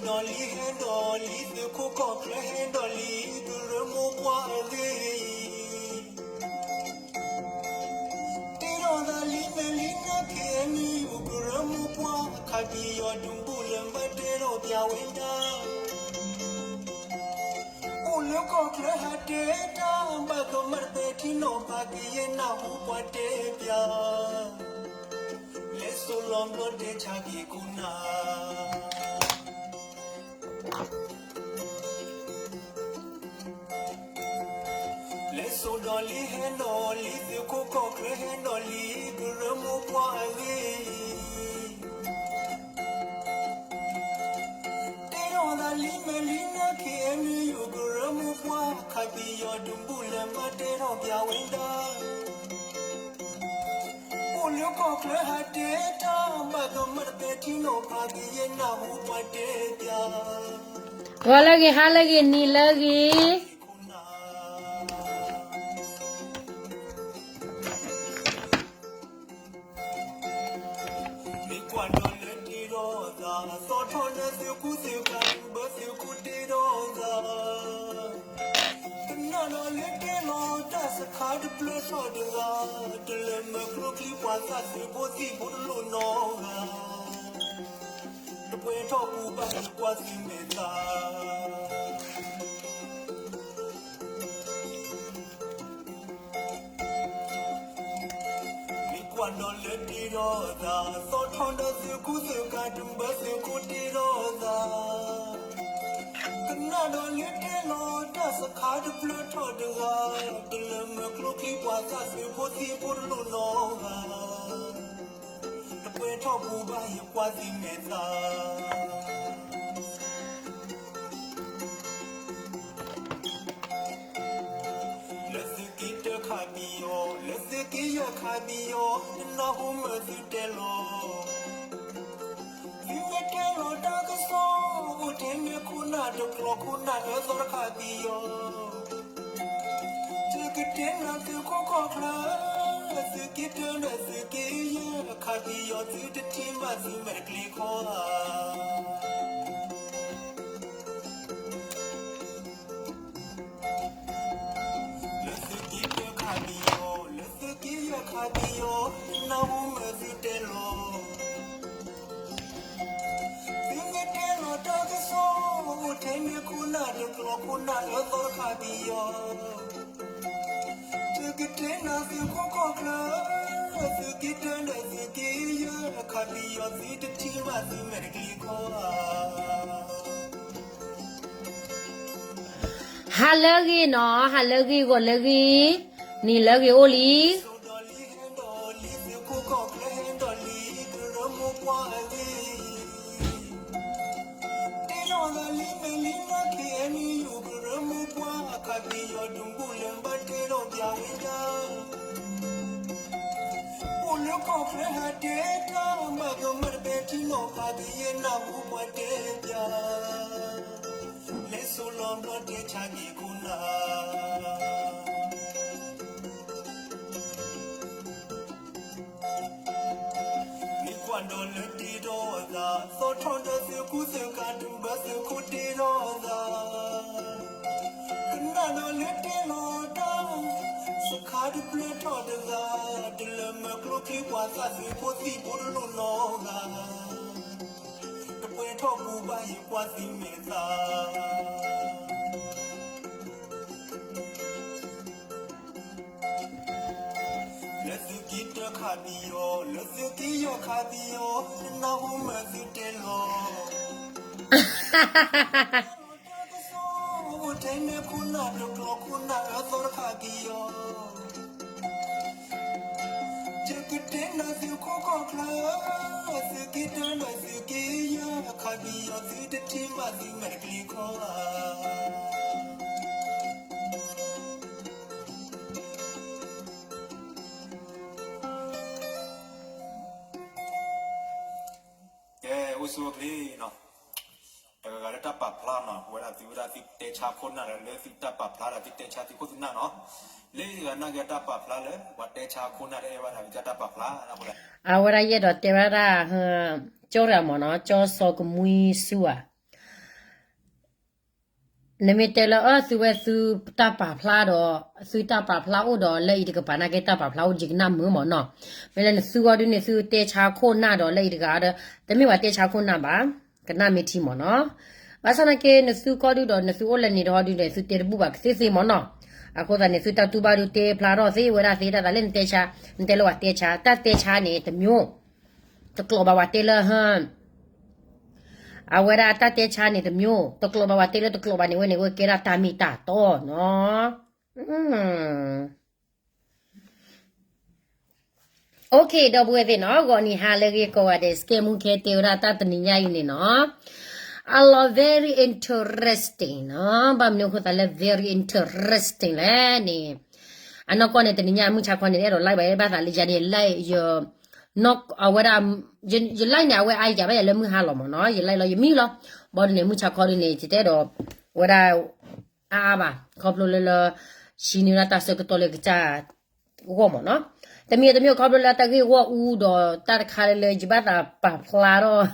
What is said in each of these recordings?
ဒီးလံဟဲဒီးလံ သုးခိၣ်ကီၢ်ချၢဟဲဒီးလံ ကရၢမိၢ်ပှၢ်အဂ့ၢ် တ့ထီၣ်သးလံမဲာ်လံနၢ်ခံ အဲၣ်ယူၣ်ယူၣ် ကရၢမိၢ်ပှၢ် ခးပယီၤဒုးဘူးလၢမၤတဲထီၣ်ပၠးဝဲဒၣ် အိၣ်လၢကီၢ်ချၢဟးတဲတၢ် ဘၣ်ကမၣ်တပဲာ်ထံနီၤဖး ကယဲၢ်နၢ်ဟူပှၤတဲပၠး လဲၤစိလီၤဘျီတဲဆါက့ၤခိၣ်နၢ် လဲၤစိဒီးလံဟဲဒီးလံ သုးခိၣ်ကီၢ်ချၢဟဲဒီးလံ ကရၢမိၢ်ပှၢ်အဂ့ၢ် တ့ထီၣ်သးလံမဲာ်လံနၢ်ခံ အဲၣ်ယူၣ်ယူၣ် ကရၢမိၢ်ပှၢ် ခးပယီၤဒုးဘူးလၢမၤတဲထီၣ်ပၠးဝဲဒၣ် အိၣ်လၢကီၢ်ချၢဟးတဲတၢ် ဘၣ်ကမၣ်တပဲာ်ထံနီၤဖး ကယဲၢ်နၢ်ဟူပှၤတဲပၠး ဂီၤလၢဂ့ၤ ဟါလၢဂ့ၤ နံၤလၢဂ့ၤ မ့ၢ်ကွၢ်ဒီးလၢတ့ထီၣ်သး သီထီၣ်လၢသုးခိၣ်သုးကၤ ဘၢသုးခိၣ်တ့ထီၣ်သး ကနၣ်ဒီးလၢတ့လီၤတၢ်စခါတဖျၢၣ်ထီၣ်တဂၤ တလၢၤမၢကျိချံပှၤသၣ်သုးဖိသံၣ်ဖိတလိၣ်နီတဂၤ တပှဲၤထီၣ်ပူၤဘၣ်ယကွၢ်သုမဲာ်သး မ့ၢ်ကွၢ်ဒီးလၢတ့ထီၣ်သး သီထီၣ်ဒီးသုးခိၣ်သုးကၤ တုၤဘၢသုးခိၣ်တ့ထီၣ်သး ကနၣ်ဒီးလၢတ့လီၤတၢ်စခါတဖျၢၣ်ထီၣ်တဂၤ တလၢၤမၢကျိချံပှၤသၣ်သုးဖိသံၣ်ဖိတလိၣ်နီတဂၤ တပှဲၤထီၣ်ပူၤဘၣ်ယကွၢ်သုမဲာ်သး လၢသုးက့တၢခးပယီၤ လၢသုးက့ယဲၢ်ခးပယီၤ နနၢ်ဟူမၢသုတဲလီၤ သုမ့ၢ်တဲလီၤတၢ်ကစီၣ် အိၣ်ထဲန့ၣ်ခိၣ်နၢ်တကျိၤခိၣ်နၢ်အၢသီတခးပယီၤ သုကတဲနၤသုးခိၣ်ကီၢ်ချၢ သုးက့တၢဒီးသုးက့ယဲၢ်ခးပယီၤ သုတထံၣ်ဘၣ်သုမဲာ်တကျ့ခီဧါ လၢသုးက့တၢခးပယီၤ လၢသုးက့ယဲၢ်ခးပယီၤ နနၢ်ဟူမၢသုတဲလီၤ သုမ့ၢ်တဲလီၤတၢ်ကစီၣ် အိၣ်ထဲန့ၣ်ခိၣ်နၢ်တကျိၤခိၣ်နၢ်အၢသီတခးပယီၤ သုကတဲနၤသုးခိၣ်ကီၢ်ချၢ သုးက့တၢဒီးသုးက့ယဲၢ်ခးပယီၤ သုတထံၣ်ဘၣ်သုမဲာ်တကျ့ခီဧါ ဟါလၢဂ့ၤနီၤ ဟါလၢဂ့ၤ ဂီၤလၢဂ့ၤ နံၤလၢဂ့ၤအိၣ်လံ တ့ထီၣ်သးလံမဲာ်လံနၢ်ခံ အဲၣ်ယူၣ်ယူၣ် ကရၢမိၢ်ပှၢ် ခးပယီၤဒုးဘူးလၢဘၣ်တဲထီၣ်ပၠးဝဲဒၣ် အိၣ်လၢကီၢ်ချၢဟးတဲတၢ် ဘၣ်ကမၣ်တပဲာ်ထံနီၤဖး ကယဲၢ်နၢ်ဟူပှၤတဲပၠး လဲၤစိလီၤဘျီတဲဆါက့ၤခိၣ်နၢ် မ့ၢ်ကွၢ်ဒီးလၢတ့ထီၣ်သး သီထီၣ်ဒီးသုးခိၣ်သုးကၤ တုၤဘၢသုးခိၣ်တ့ထီၣ်သး ကနၣ်ဒီးလၢတ့လီၤတၢ် စခါတဖျၢၣ်ထီၣ်တဂၤ တလၢၤမၢကျိချံပှၤသၣ်သုးဖိသံၣ်ဖိတလိၣ်နီတဂၤ တပှဲၤထီၣ်ပူၤဘၣ်ယကွၢ်သုမဲာ်သး လၢသုးက့တၢခးပယီၤ လၢသုးက့ယဲၢ်ခးပယီၤ နနၢ်ဟူမၢသုတဲလီၤ အိၣ်ထဲန့ၣ်ခိၣ်နၢ်တကျိၤခိၣ်နၢ် အၢသီတခးပယီၤ ယကတဲနၤသုးခိၣ်ကီၢ်ချၢ သုးက့တၢဒီးသုးက့ယဲၢ်ခးပယီၤ သုတထံၣ်ဘၣ်သုမဲာ်တကျ့ခီဧါ ကဲ အိၣ်ဆူၣ်အိၣ်ချ့နီၤ, တဂၤဂၤလၢတၢ်ပာ်ဖျါနီၤ, ဝဲဒၣ်သုဝဲဒၣ်သုတဲဆါခိၣ်နၢ်ဒီးလၢသုတၢ်ပာ်ဖျါဒီးသုတဲဆါသုခိၣ်သုနၢ်နီၤ, လၢယဂၤနာ်က့တၢ်ပာ်ဖျါလၢ ပှၤတဲဆါခိၣ်နၢ်ဒီးအဲၣ်ဝဲဒၣ်သုတၢ်ပာ်ဖျါ အဝဲဒၣ်ယအဲၣ်ဒိးတဲဝဲဒၣ် ကၠီတဂၤမ့ၢ်နီၤ, ကၠီစီၤကမှံစူၤဧါ, နမ့ၢ်တဲလၢအၢ သုဝဲသုတၢ်ပာ်ဖျါဒီး သုတၢ်ပာ်ဖျါအိၣ်ဒီး လၢအံၤတကပၤနာ်က့ တၢ်ပာ်ဖျါအိၣ်ယကနၣ်မုာ်မ့ၢ်နီၤ. မ့ၢ်လၢနသုဂီၢ်ဒုန့ၣ် သုတဲဆါခိၣ်နၢ်ဒီး လၢအံၤတဂၤဒီး တမ့ၢ်ပှၤတဲဆါခိၣ်နၢ်ဘၣ်, ကနၣ်မ့ၢ်ထံမ့ၢ်နီၤ. ဘၣ်ဆၣ်နာ်က့ နသုကီၢ်ဒုဒီး နသုအိၣ်လၢန့ၣ်ဒီးဒုန့ၣ် သုတဲတဘူၣ်ဘၣ်ကသ့သ့မ့ၢ်နီၤ. အဃိသတးန့ၣ် သုတၢ်တူၢ်ဘၣ်ဒုတဲဖျါထီၣ်သ့ဝဲဒၣ်သ့ တၢ်သးလၢနတဲဆါ, နတဲလၢပှၤတဲဆါ, တၢ်တဲဆါန့ၣ် တမျိုး, တကျိးဘၣ်ပှၤတဲလၢ အဝဲဒၣ်တၢ်တဲဆါန့ၣ်တမျိုး, တကျိးဘၣ်ပှၤတဲလၢတကျိးဘၣ်န့ၣ် ဝဲန့ၣ် ဝဲကဲဒၣ်တၢ်မ့ၢ်တၢ်တီနီၤ. Okay ဒီပုၢ်ဝဲၢ်သ့ၣ်နီၤ, ဂီၤနံၤဟါလၢအဂ့ၤကိးဂၤဒဲး စကဲမူခဲတဲဝဲဒၣ်တၢ်တနံၤညါအံၤန့ၣ်နီၤ, အလီၤ very interesting နီၤ. ဘၣ်မနုၤအဃိသတးလၢ very interesting လဲၣ်န့ၣ်, အနီၢ်ကီၢ်န့ၣ် တနံၤညါမုၢ်ဆါခီန့ၣ် အဲၣ်ဒိး live ဘၣ် ဘၣ်သးလၢယၤန့ၣ် live ယ အဝဲဒၣ် ယ live န့ၣ် အဝဲအါယၤဘၣ်ယၤလၢမုၢ်ဟါလီၤမ့ၢ်နီၤ, ယ live လီၤယမံလီၤ. ဘၣ်ဒုန့ၣ် မုၢ်ဆါခီဒုန့ၣ် ယတအဲၣ်ဒိး ဝဲဒၣ် အါအါဘၣ် ခီဖျိလၢလၢ ဟံးန့ၢ်ဝဲဒၣ်တၢ်ဆၢကတီၢ်လၢကစၢ်ဂီၢ်မ့ၢ်နီၤ. တမံၤတမံၤခီဖျိလၢတၢ်ဂ့ၢ်ဂီၢ်အူဒီး တၢ်တခါလၢလၢယဘၣ်သးပာ်ဖျါထီၣ်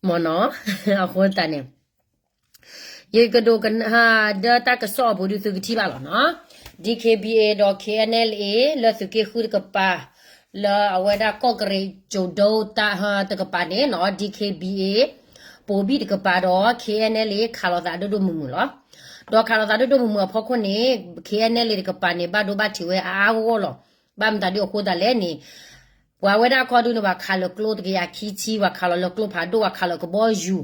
မ့ၢ်နီၤ. အဃိသတးန့ၣ် ယကဒိကနၣ်ဒီးတၢ်ကစီၣ်အပူၤဒုးသုကထံၣ်ဘၣ်လီၤနီၤ. D K B A ဒီး K N L A လၢသုးက့ဃုတကပၤ လၢအဝဲဒၣ်ကီၢ်ကရံၣ်ကၠိၤဒိတၢ်တကပၤန့ၣ်နီၤ D K B A ပိာ်ဘံၣ်တကပၤဒီး K N L A ခးလိာ်သးဒိၣ်ဒိၣ်မုၢ်မုၢ်လီၤ. ဒီးခးလိာ်သးဒိၣ်ဒိၣ်မုၢ်မုၢ်အဖီခိၣ်န့ၣ် K N L A တကပၤန့ၣ် ဘၣ်ဒိဘၣ်ထံးဝဲအါအါဂီၢ်ဂီၢ်လီၤ. ဘၣ်မတၤဒုအဃိသတးလဲၣ်န့ၣ် ပှၤဝဲဒၣ်ခီဒုန့ၣ် ပှၤခးလၢကျိတကယၤခံဆံ ပှၤခးလီၤလၢကျိဖးဒိၣ် ပှၤခးလၢကဘီယူ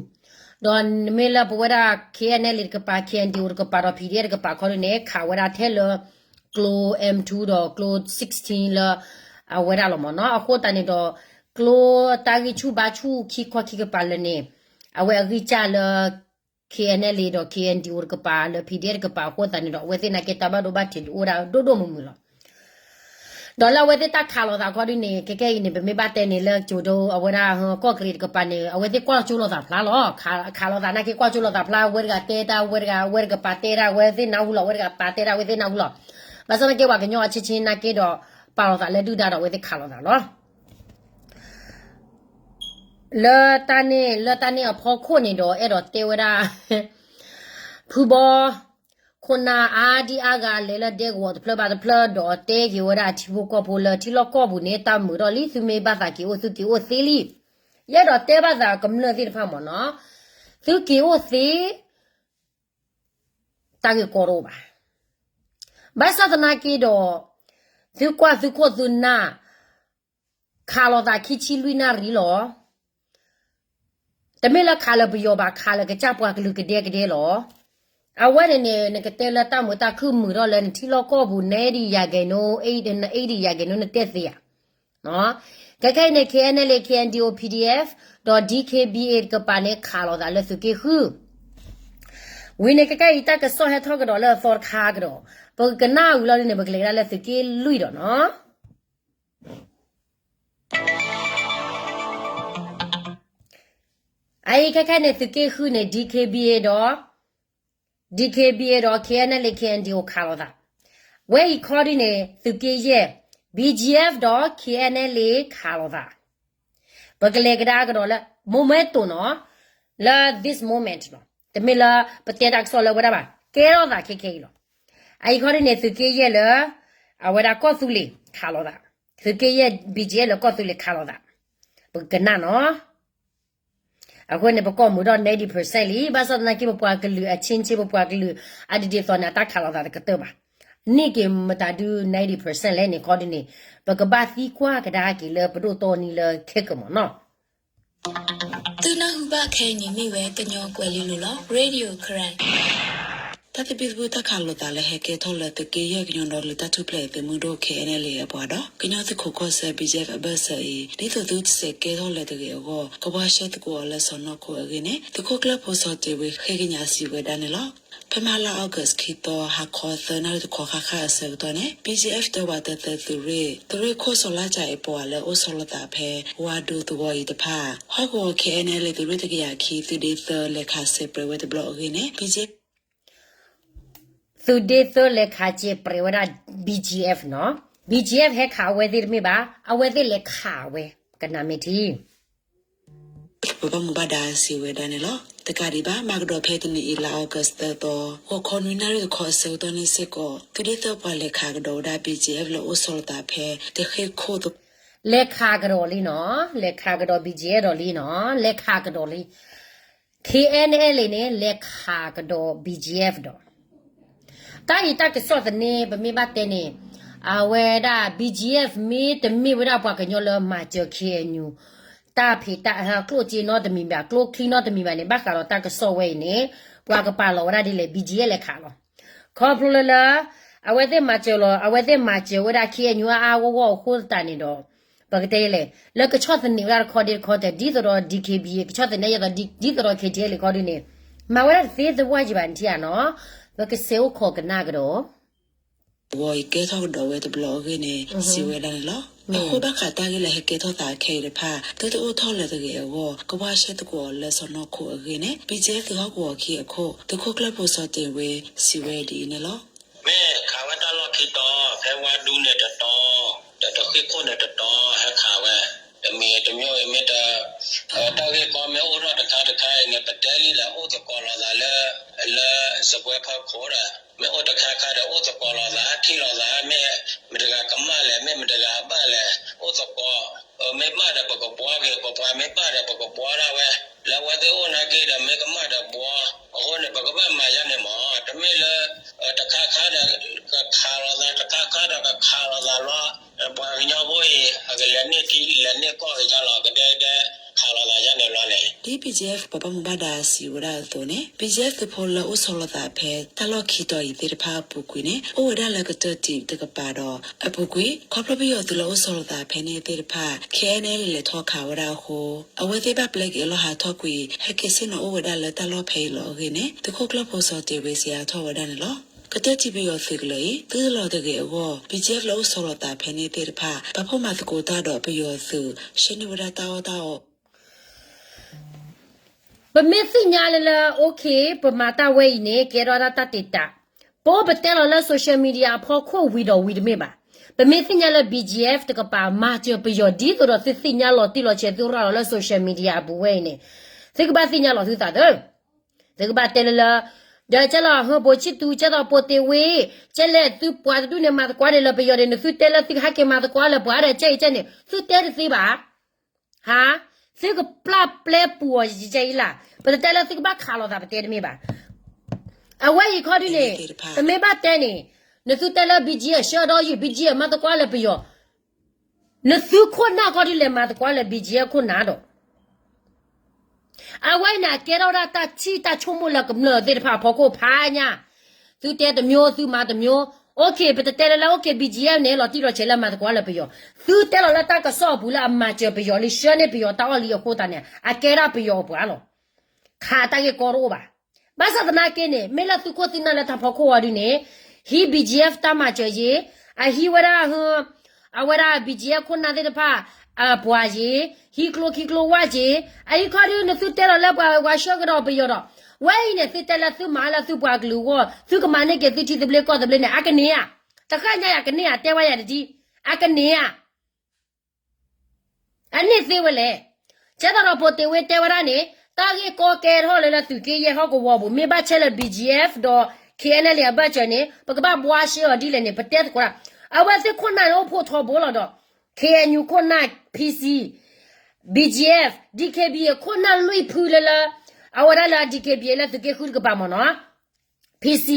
ၤ, ဒီးမ့ၢ်လၢပဝဲဒၣ် K N L A တကပၤ K N D O တကပၤဒီး P D F တကပၤခီဒုန့ၣ် ခးဝဲဒၣ်ထဲလၢ ကျိ M two ဒီးကျိ sixteen လၢ အဝဲဒၣ်လီၤမ့ၢ်နီၤ. အဃိသတးန့ၣ်ဒီး ကျိတၢ်ဂံၢ်ဆူၣ်ဘါဆူၣ်ခံခီခံကပၤလၢာ်န့ၣ် အဝဲအဂံၢ်စၢ်လၢ K N L A ဒီး K N D O တကပၤလၢ P D F တကပၤအဃိသတးန့ၣ်ဒီး အဝဲသ့ၣ်နာ်က့တၢ်ဘၣ်ဒိဘၣ်ထံးအိၣ်ဒၣ်ဒိၣ်ဒိၣ်မုၢ်မုၢ်လီၤ. ဒီးလၢအဝဲသ့ၣ်တၢ်ခးလိာ်သးခီဒုန့ၣ် ခဲကဲအံၤန့ၣ် ပမ့ၢ်ဘၣ်တဲန့ၣ်လၢကၠိၤဒိ အဝဲဒၣ် ကီၢ်ကရံၣ်တကပၤန့ၣ် အဝဲသ့ၣ်ကွၢ်ကၠိလိာ်သးဖျါလီၤ. ခးလိာ်သးနာ်က့ကွၢ်ကၠိလိာ်သးဖျါ ဝဲတဂၤတဲတၢ် ဝဲတဂၤ ဝဲတကပၤတဲတၢ် ဝဲသ့ၣ်နၢ်ဟူလီၤ ဝဲတဂၤပာ်တဲတၢ် ဝဲသ့ၣ်နၢ်ဟူလီၤ. ဘၣ်ဆၣ်နာ်က့ပှၤကညီအချင်းချင်းနာ်က့ဒီး ပာ်လိာ်သးလၢဒုၣ်ဒါဒီးအဝဲသ့ၣ်ခးလိာ်သးလီၤ. လၢတၢ်န့ၣ် လၢတၢ်န့ၣ်အဖီခိၣ်န့ၣ်ဒီး အဲၣ်ဒိးတဲဝဲဒၣ် ဖုဘီ ခိၣ်နၢ်အါဒံအါဂၤလဲၤလၢဒဲကဝီၤတဖျၢၣ်ဘၣ်တဖျၢၣ်ဒီးတဲက့ၤဝဲဒၣ်အထံဖိကီၢ်ဖိလၢထံလီၢ်ကီၢ်ပူၤန့ၣ် တၢ်မုာ်ထီၣ်လံ သုမ့ၢ်ဘၣ်သးက့ၤအိၣ်သုက့ၤအိၣ်သ့လံ. ယအဲၣ်ဒိးတဲဘၣ်သးကမျၢၢ်သ့ၣ်တဖၣ်မ့ၢ်နီၤ သုက့ၤအိၣ်သ့ တၢ်ဂ့ၢ်ကီတအိၣ်ဘၣ်. ဘၣ်ဆၣ်သနာ်က့ဒီး သုကွၢ်သုခိၣ်သုနၢ် ခးလိာ်သးခံဆံလွံၢ်နၣ်ရံၣ်လီၤ. တမ့ၢ်လၢခးလၢပယီၤဘၣ် ခးလၢကစၢ်ပှၤကလုာ်ကဒဲကဒဲလီၤ. အဝဲန့ၣ်န့ၣ် နကတဲလၢတၢ်မုာ်တၢ်ခုၣ်မုာ်ထီၣ်လၢနထံလီၢ်ကီၢ်ပူၤ ninety ရာခိုင်နှုန်း eighty ရာခိုင်နှုန်း နတဲသ့ဧါ. ခဲခဲအံၤန့ၣ် K N L A K N D O P D F ဒီး D K B A တကပၤန့ၣ် ခးလိာ်သးလၢသုးက့ဃု ဝံၤန့ၣ် ခဲခဲအံၤတၢ်ကစီၣ်ဟဲထီၣ်ကဒီးလၢအသီတခါကဒီး ပကကနၣ်ဝံၤလီၤဒ်န့ၣ် ပကလဲၤကဒါလၢသုးက့လွံၢ်ဒီးနီၤ. အအံၤခဲခဲန့ၣ် သုးက့ဃုန့ၣ် D K B A ဒီး D K B A ဒီး K N L A K N D O ခးလိာ်သး. ဝဲအံၤခီဒ်န့ၣ် သုးက့ယဲၢ် B G F ဒီး K N L A ခးလိာ်သး. ပကလဲၤကဒါကဒီးလၢ moment နီၤ လၢ this moment နီၤ တမ့ၢ်လၢပတဲတၢ်ကစီၣ်လၢဝဲဒၣ်ဘၣ် ကဲထီၣ်သးခဲခဲအံၤလီၤ. အအံၤခီဒ်န့ၣ် သုးက့ယဲၢ်လၢ အဝဲဒၣ်ကီၢ်သူလ့ၤခးလိာ်သး, သုးက့ယဲၢ် B G F လၢကီၢ်သူလ့ၤခးလိာ်သး, ပကကနၣ်နီၤ. အဃိန့ၣ် ပကီၢ်မုာ်ထီၣ် ninety percent လံ, ဘၣ်ဆၣ်သနာ်က့ ပပှၤကလုာ်အချင်းချင်း ပပှၤကလုာ်အဒ်သိးန့ၣ် အတၢ်ခးလိာ်သးတကတၢၢ်ဘၣ်. န့ၢ်က့ၤမတၤဒု ninety percent လဲၣ်န့ၣ် ခီဒ်န့ၣ် ပကဘၣ်သံကွၢ်ကဒါက့ၤလၢပဒိၣ်တီနံၤလၢခဲကမီၤနီၤ. သုနၢ်ဟူဘၣ်ခဲအံၤန့ၣ်မ့ၢ်ဝဲကညီကွဲၤလ့လိၤလီၤ. Radio Karen တၢ်သဘံၣ်သဘုၣ်တၢ်ခးလိာ်သးလၢဟဲကဲထီၣ်လၢသုးက့ယဲၢ်ကညီဒီးကလုာ်တၢ်ထူၣ်ဖျဲးသုးမုၢ်ဒိၣ် K N L A အပှၤဒီး ကညီသုးခိးကီၢ်စဲၣ် B G F အဘၢၣ်စၢၤအံၤ ဒ်သိးသုတစဲးကဲထီၣ်လၢၤတဂ့ၤအဂီၢ် ကဘှါရှဲသကိးအီၤလၢစီၢ်နီၤခိအဂ့ၢ်န့ၣ် သုးခိၣ်ကျၢၢ်ဖိစီၤတ့ၤဝ့ ဃ့ကညးစံးဝဲဒၣ်န့ၣ်လီၤ. ဖဲမဟါလါ August ခံသီ ဟါခီသၢနၣ်ရံၣ်တခီဃၣ်ဃၣ်အဆၢကတီၢ်န့ၣ် B G F တၢဝးတၢသၢသုးရ့ၣ် သုးရ့ၣ်ခိၣ်စီၤလါကၠးအံၤပှၤလၢအိၣ်ဆီလီၤသးဖဲ ဝါဒိုသဝီအံၤတဖၣ် ဟီၣ်ကဝီၤ K N L A သုးရ့ၣ်တကယၤခံ သုးဒ့သၢလဲၤခးစဲးပြဲးဝဲတဘျီအဂ့ၢ်န့ၣ် B G F သုးဒ့သၢလဲၤခးစဲးပြဲးဝဲဒၣ် B G F နီၤ. B G F ဟဲခးအဝဲသ့ၣ်တမ့ၢ်ဘၣ်, အဝဲသ့ၣ်လဲၤခးဝဲ, ကနၣ်မ့ၢ်ထံ. ပဘၣ်မူဘၣ်ဒါစံးဝဲဒၣ်န့ၣ်လီၤ. တကးဒံးဘၣ် မၤကဒီးဖဲတနံၤအံၤ လါအီကူးသၢသီ ဂီၤခီနွံနၣ်ရံၣ်တခီအဆၢကတီၢ်န့ၣ်စ့ၢ်ကီး သုးဒ့ၣ်သၢပှၤလဲၤခးကဒီးဝဲဒၣ် BGF လၢအိၣ်ဆီလီၤသးဖဲ တဃ့ၢ်ခိၣ်သ လဲၤခးကဒီးလံနီၤ, လဲၤခးကဒီး BGF ဒီးလံနီၤ, လဲၤခးကဒီးလံ KNLA န့ၣ် လဲၤခးကဒီး BGF ဒီး တၢ်အံၤတၢ်ကစီၣ်သန့ ပမ့ၢ်ဘၣ်တဲန့ၣ် အဝဲဒၣ် BGF မ့တမ့ၢ်ဝဲဒၣ်ပှၤကညီလၢမၤစၢၤ KNU တၢ်ဖံးတၢ် ကျိၣ်စ့နီတမံၤဘၣ်, ကျိချံနီတမံၤဘၣ်န့ၣ် ဘၣ်ဃးဒီးတၢ်ကစီၣ်ဝဲအံၤန့ၣ် ပှၤကပာ်လီၤဝဲဒၣ်ဒ်လဲၣ် BGF လဲၤခးလီၤ. ခီဖျိလၢလၢ အဝဲသ့ၣ်မၤစၢၤလီၤ, အဝဲသ့ၣ်မၤစၢၤဝဲဒၣ် KNU အါအါဂီၢ်ဂီၢ်အဃိသတးန့ၣ်ဒီး ပကတဲလဲၣ် လၢကဆီၣ်သနံးဝဲဒၣ်တခီဒ့တခီတဲ ဒ်သိးဒီး DKBA ကဆီၣ်သနံးယဲသိး ဒ်သိးဒီး KTLA ခီဒုန့ၣ် မၤဝဲဒၣ်တသ့သဝၢ်ယံၤဘၣ်နထံၣ်ဧါနီၤ, ပကစဲးအိၣ်ခိးကနၣ်ကဒီး အဂီၢ်အံၤကဲထီၣ်ကဒီးဝဲတဘျီအဂ့ၢ်န့ၣ် စံးဝဲဒၣ်န့ၣ်လီၤ. အဃိဘၣ်ဃးတၢ်ဂ့ၢ်လၢဟဲကဲထီၣ်သးခဲအံၤတဖၣ် သုတအိၣ်ထီၣ်လၢၤတဂ့ၤအဂီၢ် ကဘှါရှဲသကိးအီၤလၢစီၢ်နီၤခိၣ်အဂ့ၢ်န့ၣ် BGF သုးဟီၣ်ကဝီၤခံအခိၣ် သုးခိၣ်ကျၢၢ်ဖိစီၤတ့ၤဝ့ စံးဝဲဒ်အံၤန့ၣ်လီၤ. မ့ၢ်ခးဝဲတၢ်လီၢ်ခံတီၤ ဖဲဝါဒူန့ၣ်တတီၤ ဒီးတဃ့ၢ်ခိၣ်န့ၣ်တတီၤ ဟဲခးဝဲ တမံၤတမံၤအံၤမ့ၢ်တ တၢ်ဂ့ၢ်ကီမ့ၢ်အိၣ်ထီၣ်တခါတခါအံၤန့ၣ် ပတဲလံလၢအိၣ်သကိးလိာ်သးလၢ လၢစပွဲဖီခိၣ်ဒီး မ့ၢ်အိၣ်တခါခါဒီးအိၣ်သကိးလိာ်သး ထံၣ်လိာ်သး မ့ၢ်မတဂၤကမၣ်လဲၣ် မ့ၢ်မတဂၤဘၣ်လဲၣ် အိၣ်သကိး မ့ၢ်ဘၣ်ဒီးပကဘှီက့ၤ ပပှၤမ့ၢ်ဘၣ်ဒီးပကဘှီဒၣ်ဝဲ လၢအဝဲသ့ၣ်အိၣ်နာ်က့ဒီးမ့ၢ်ကမၣ်ဒီးဘှီ အဃိန့ၣ် ပကဘၣ်မၤယါန့ၣ်မး တမ့ၢ်လၢ တခါခါဒီး ကခးလိာ်သး တခါခါဒီးကခးလိာ်သးလီၤ ပှၤကညီဖိအံၤ အကလဲၤန့ၢ်ထံ လဲၤန့ၢ်ကီၢ်က့ၤယါလီၤ ကဒဲကဒဲ ခးလိာ်သးယါန့ၣ်လီၤန့ၣ် ဒ် BGF ပှၤဘၣ်မူဘၣ်ဒါစံးဝဲဒၣ်အသိးန့ၣ် BGF သုးဖိလၢအိၣ်ဆီလီၤသးဖဲတၢ်လီၢ်ခံတီၤအံၤသ့ၣ်တဖၣ်အပူၤကွံာ်န့ၣ် အိၣ်ဝဲဒၣ်လၢကတၢၢ်တံာ်တကပၤဒီး အပူၤကွံာ် ခီဖျိပယီၤသုးလၢအိၣ်ဆီလီၤသးဖဲန့ၣ်သ့ၣ်တဖၣ် KNLA လဲၤထီၣ်ခးဝဲဒၣ်အဃိ အဝဲသ့ၣ်ဘၣ်ပျဲက့ၤအလီၢ်ဟးထီၣ်ကွံာ် ဟဲက့ၤဆ့ၣ်နီၤအိၣ်ဝဲဒၣ်လၢတၢ်လီၢ်ဖဲအံၤလီၤအဂ့ၢ်န့ၣ် သုးခိၣ်ကျၢၢ်ဖိစီၤတ့ၤဝ့ စံးအါထီၣ်ဝဲဒၣ်န့ၣ်လီၤ. ကတၢၢ်တံာ်ပယီၤသုးကလၢၤအံၤ သုတလီၤတဂ့ၤအဂီၢ် BGF လၢအိၣ်ဆီလီၤသးဖဲန့ၣ်သ့ၣ်တဖၣ် ပာ်ဖှိၣ်မၤသကိးတၢ်ဒီးပယီၤသုး ဆှၢန့ၢ်ဝဲဒၣ်တၢ်အီၣ်တၢ်အီ ပမ့ၢ်သ့ၣ်ညါလၢလၢ okay ပမၤတၢ်ဝဲအံၤန့ၣ် ကဲထီၣ်ဒၣ်တၢ်တံာ်တာ် ပအိၣ်ပတဲလီၤလၢ social media အဖီခိၣ်ဝံၤဒီးဝံၤတမ့ၢ်ဘၣ်. ပမ့ၢ်သ့ၣ်ညါလၢ BGF တကပၤ မၤစၢၤပယီၤဒ်သိးဒီးသုသ့ၣ်ညါလီၤတံၢ်လီၤဆဲး သုရၤလီၤလၢ social media အပူၤဝဲအံၤန့ၣ် သုကဘၣ်သ့ၣ်ညါလီၤသုသးသၢ သုကဘၣ်တဲလၢလၢ ဒီးကဲလီၤ ဟၢ ဘိးဆံၣ်သူ ကဲသိးပိာ်တ့ၢ်ဝ့ ကဲလဲၣ် သုပှၤတဒူၣ်န့ၣ် မၤသကိးဒ်လၢပယီၤန့ၣ် နသုတဲလၢသုကဟဲက့ၤမၤသကိးလၢပှၤဒီး ကဲအံၤကဲန့ၣ် သုတဲတသ့ဘၣ် ဟါ, သုကပျၢ်ပျဲပူၤအီၤယဲအံၤလၢ်, ပတတဲလၢသုကဘၣ်ခးလိာ်သး ပတဲတမ့ၢ်ဘၣ်. အဝဲအံၤခီဒုန့ၣ် ပမ့ၢ်ဘၣ်တဲန့ၣ် နသုတဲလၢ BGF ဆှၢဒီးယုၢ် BGF မၤသကိးလၢပယီၤ, နသုခိၣ်နၢ်ခီဒုလဲၤမၤသကိးလၢ BGF ခိၣ်နၢ်ဒီး အဝဲအံၤန့ၣ် အကဲထီၣ်ဝဲဒၣ်တၢ်ထံၣ်တၢ်ဆိကမိၣ်လၢကမျၢၢ်သ့ၣ်တဖၣ်အဖီခိၣ်ဖးညါ, သုတဲတမျိုး သုမၤတမျိုး, okay ပတတဲလၢလၢ okay BGF န့ၣ် လီၤတံၢ်လီၤဆဲးလၢမၤသကိးလၢပယီၤ, သုတဲလီၤလၢတၢ်ကစီၣ်အပူၤလၢအမၤစၢၤပယီၤလံ ဆှၢန့ၢ်ပယီၤတၢ်အီၣ်လံအဃိသတးန့ၣ် အကဲဒၣ်ပယီၤအပှၤလီၤ. ခးတၢ်ဂ့ၢ်ကီတအိၣ်ဘၣ်. ဘၣ်ဆၣ်သနာ်က့န့ၣ် မ့ၢ်လၢသုခိၣ်သုနၢ်လၢတၢ်ဖီခိၣ်အီၤဒုန့ၣ် ဟံး BGF တၢ်မၤစၢၤယ့ၤ, အဟံးဝဲဒၣ် အဝဲဒၣ် BGF ခိၣ်နၢ်သ့ၣ်တဖၣ် အပှၤယ့ၤ, ဟံးကျိခံကျိဝၣ်ယ့ၤ, အဟံးခီဒု နသုတဲလီၤလၢပှၤဝဲဆှၢကဒီးပယီၤဒီး ဝဲအံၤန့ၣ် သုတဲလၢသုမၤလၢသုပှၤကလုာ်အဂီၢ် သုကမၤန့ၢ်က့ၤသုထံသဘျ့ကီၢ်သဘျ့န့ၣ် အကန့ၢ်ဧါ, တဃၣ်ညါယၤကန့ၢ်ဧါ တဲဝဲယၤတဒ်, အကန့ၢ်ဧါ. အန့ၣ်သ့ဝဲလဲၣ်. ကဲသိးဒီးပိာ်တ့ၢ်ဝ့တဲဝဲဒၣ်န့ၣ် တၢ်ဂ့ၢ်ကီကဲထီၣ်လၢလၢသုးက့ယဲၢ်ဟီၣ်ကဝီၤပူၤ မ့ၢ်ဘၣ်ဆဲလၢ BGF ဒီး KNLA အဘၢၣ်စၢၤန့ၣ် ပကဘၣ်ဘှါရှဲအီၤဒ်လဲၣ်န့ၣ် ပတဲသကိးဒၣ်. အဝဲသ့ၣ်ခိၣ်နၢ်န့ၣ် အိၣ်ဖှိၣ်ထီဘိလီၤဒီး KNU ခိၣ်နၢ် PC, BGF, DKBA ခိၣ်နၢ်လွံၢ်ဖုလၢလၢ အဝဲဒၣ်လၢ DKBA လၢသုးက့ဃုတကပၤမ့ၢ်နီၤ PC,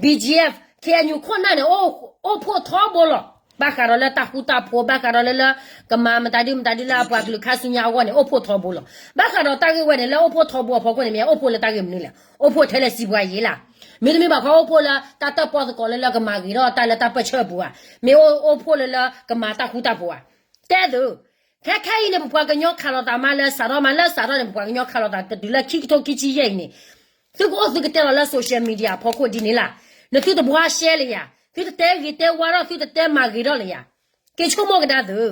BGF, KNU ခိၣ်နၢ်န့ၣ် အိၣ်ဖှိၣ်ထီဘိလီၤ. ဘၣ်ဃးဒီးလၢတၢ်ဃူတၢ်ဖိး ဘၣ်ဃးဒီးလၢလၢ ကမၤမတၤဒုမတၤဒုလၢအပှၤကလုာ်ခါဆူညါအဂီၢ်န့ၣ် အိၣ်ဖှိၣ်ထီဘိလီၤ. ဘၣ်ဃးဒီးတၢ်ဂ့ၢ်ဝဲန့ၣ် လၢအိၣ်ဖှိၣ်ထီဘိအဖီခိၣ်န့ၣ် မ့ၢ်အိၣ်ဖှိၣ်လၢတၢ်ဂ့ၢ်မနုၤလဲၣ်. အိၣ်ဖှိၣ်ထဲလၢစံးပှၤယ့ၤလၢ်. မ့တမ့ၢ်ဘၣ်ခီအိၣ်ဖှိၣ်လၢတၢ်တၢၣ်ပီၣ်သကိးလၢလၢကမၤဂ့ၤထီၣ်တၢ်လၢတၢ်ပၢၢ်ဆၢအပူၤဧါ. မ့ၢ်အိၣ်ဖှိၣ်လၢလၢကမၤတၢ်ဃူတၢ်ဖိးဧါ. တဲသု ခဲခဲအံၤန့ၣ် ပပှၤကညီခးလိာ်သးမးလၢစးထီၣ်မး လၢစးထီၣ်န့ၣ် ပပှၤကညီခးလိာ်သးတတုၤလၢခံကထိခံဆံယဲၢ်အံၤန့ၣ် သုကအိၣ်သုကတဲလီၤလၢ social media အဖီခိၣ်ဒ်န့ၣ်လၢ်. နသုတဘှါရှဲလၢၤယၤ, သုတတဲဂ့ၤတဲဝါထီၣ် သုတတဲမၤဂ့ၤထီၣ်လၢၤယၤ. က့ၤဆိကမိၣ်ကဒါသု.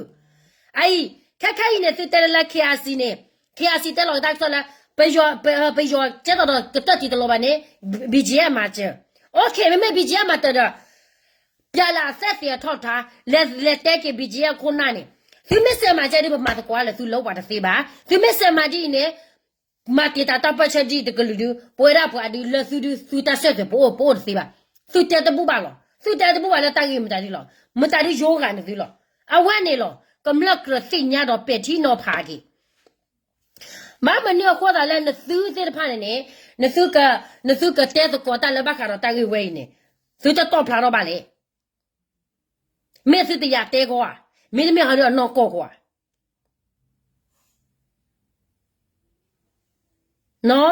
အအံၤ ခဲခဲအံၤန့ၣ် သုတဲလၢလၢ KIC န့ၣ် KIC တဲလီၤက့ၤတၢ်ကစီၣ်လၢ ပယီၤ ပယီၤကဲသိးဒီးကတၢၢ်တံာ်တလီၤဘၣ်န့ၣ် BGF မၤစၢၤ. Okay မ့မ့ၢ် BGF မၤစၢၤဒီး ပျဲလၢအသက်သေအထောက်အထား လဲၤလဲၤတဲက့ၤ BGF ခိၣ်နၢ်န့ၣ်, သုမ့ၢ်စဲးမၤကဲဒုး ပမၤသကိးလၢသုလၢပှၤတသ့ဘၣ်. သုမ့ၢ်စဲးမၤဒ်အံၤန့ၣ် မၤက့ၤတၢ်တၢ်ပၢၢ်ဆၢဒ်အံၤတကလုာ်ဒုး ပဝဲဒၣ်ပှၤဒုးလၢသုဒုး သုတၢ်ဆဲးသွဲၣ်ပအိၣ် ပအိၣ်တသ့ဘၣ်. သုတဲတဘူၣ်ဘၣ်လီၤ. သုတဲတဘူၣ်ဘၣ်လၢတၢ်ဂ့ၢ်မတၤဒ်လီၤ. မတၤဒုးယိဂၤနသုလီၤ. အဝဲန့ၣ်လီၤ. ကမျၢၢ်ကြၢးသ့ၣ်ညါဒီးပဲာ်ထံနီၤဖးက့ၤ ဘၣ်မနုၤအဃိသတးလၢနသုသ့ၣ်တဖၣ်န့ၣ်န့ၣ် နသုကတဲသကိးတၢ်လၢဘၣ်ဃးဒီးတၢ်ဂ့ၢ်ဝဲအံၤန့ၣ် သုတတီၣ်ဖျါထီၣ်ဘၣ်လဲၣ်. မ့ၢ်သုတယာ်တဲကီးဧါ, မ့တမ့ၢ်ဟီဒုးအနီၢ်ကီၢ်ကီးဧါ. နီၤ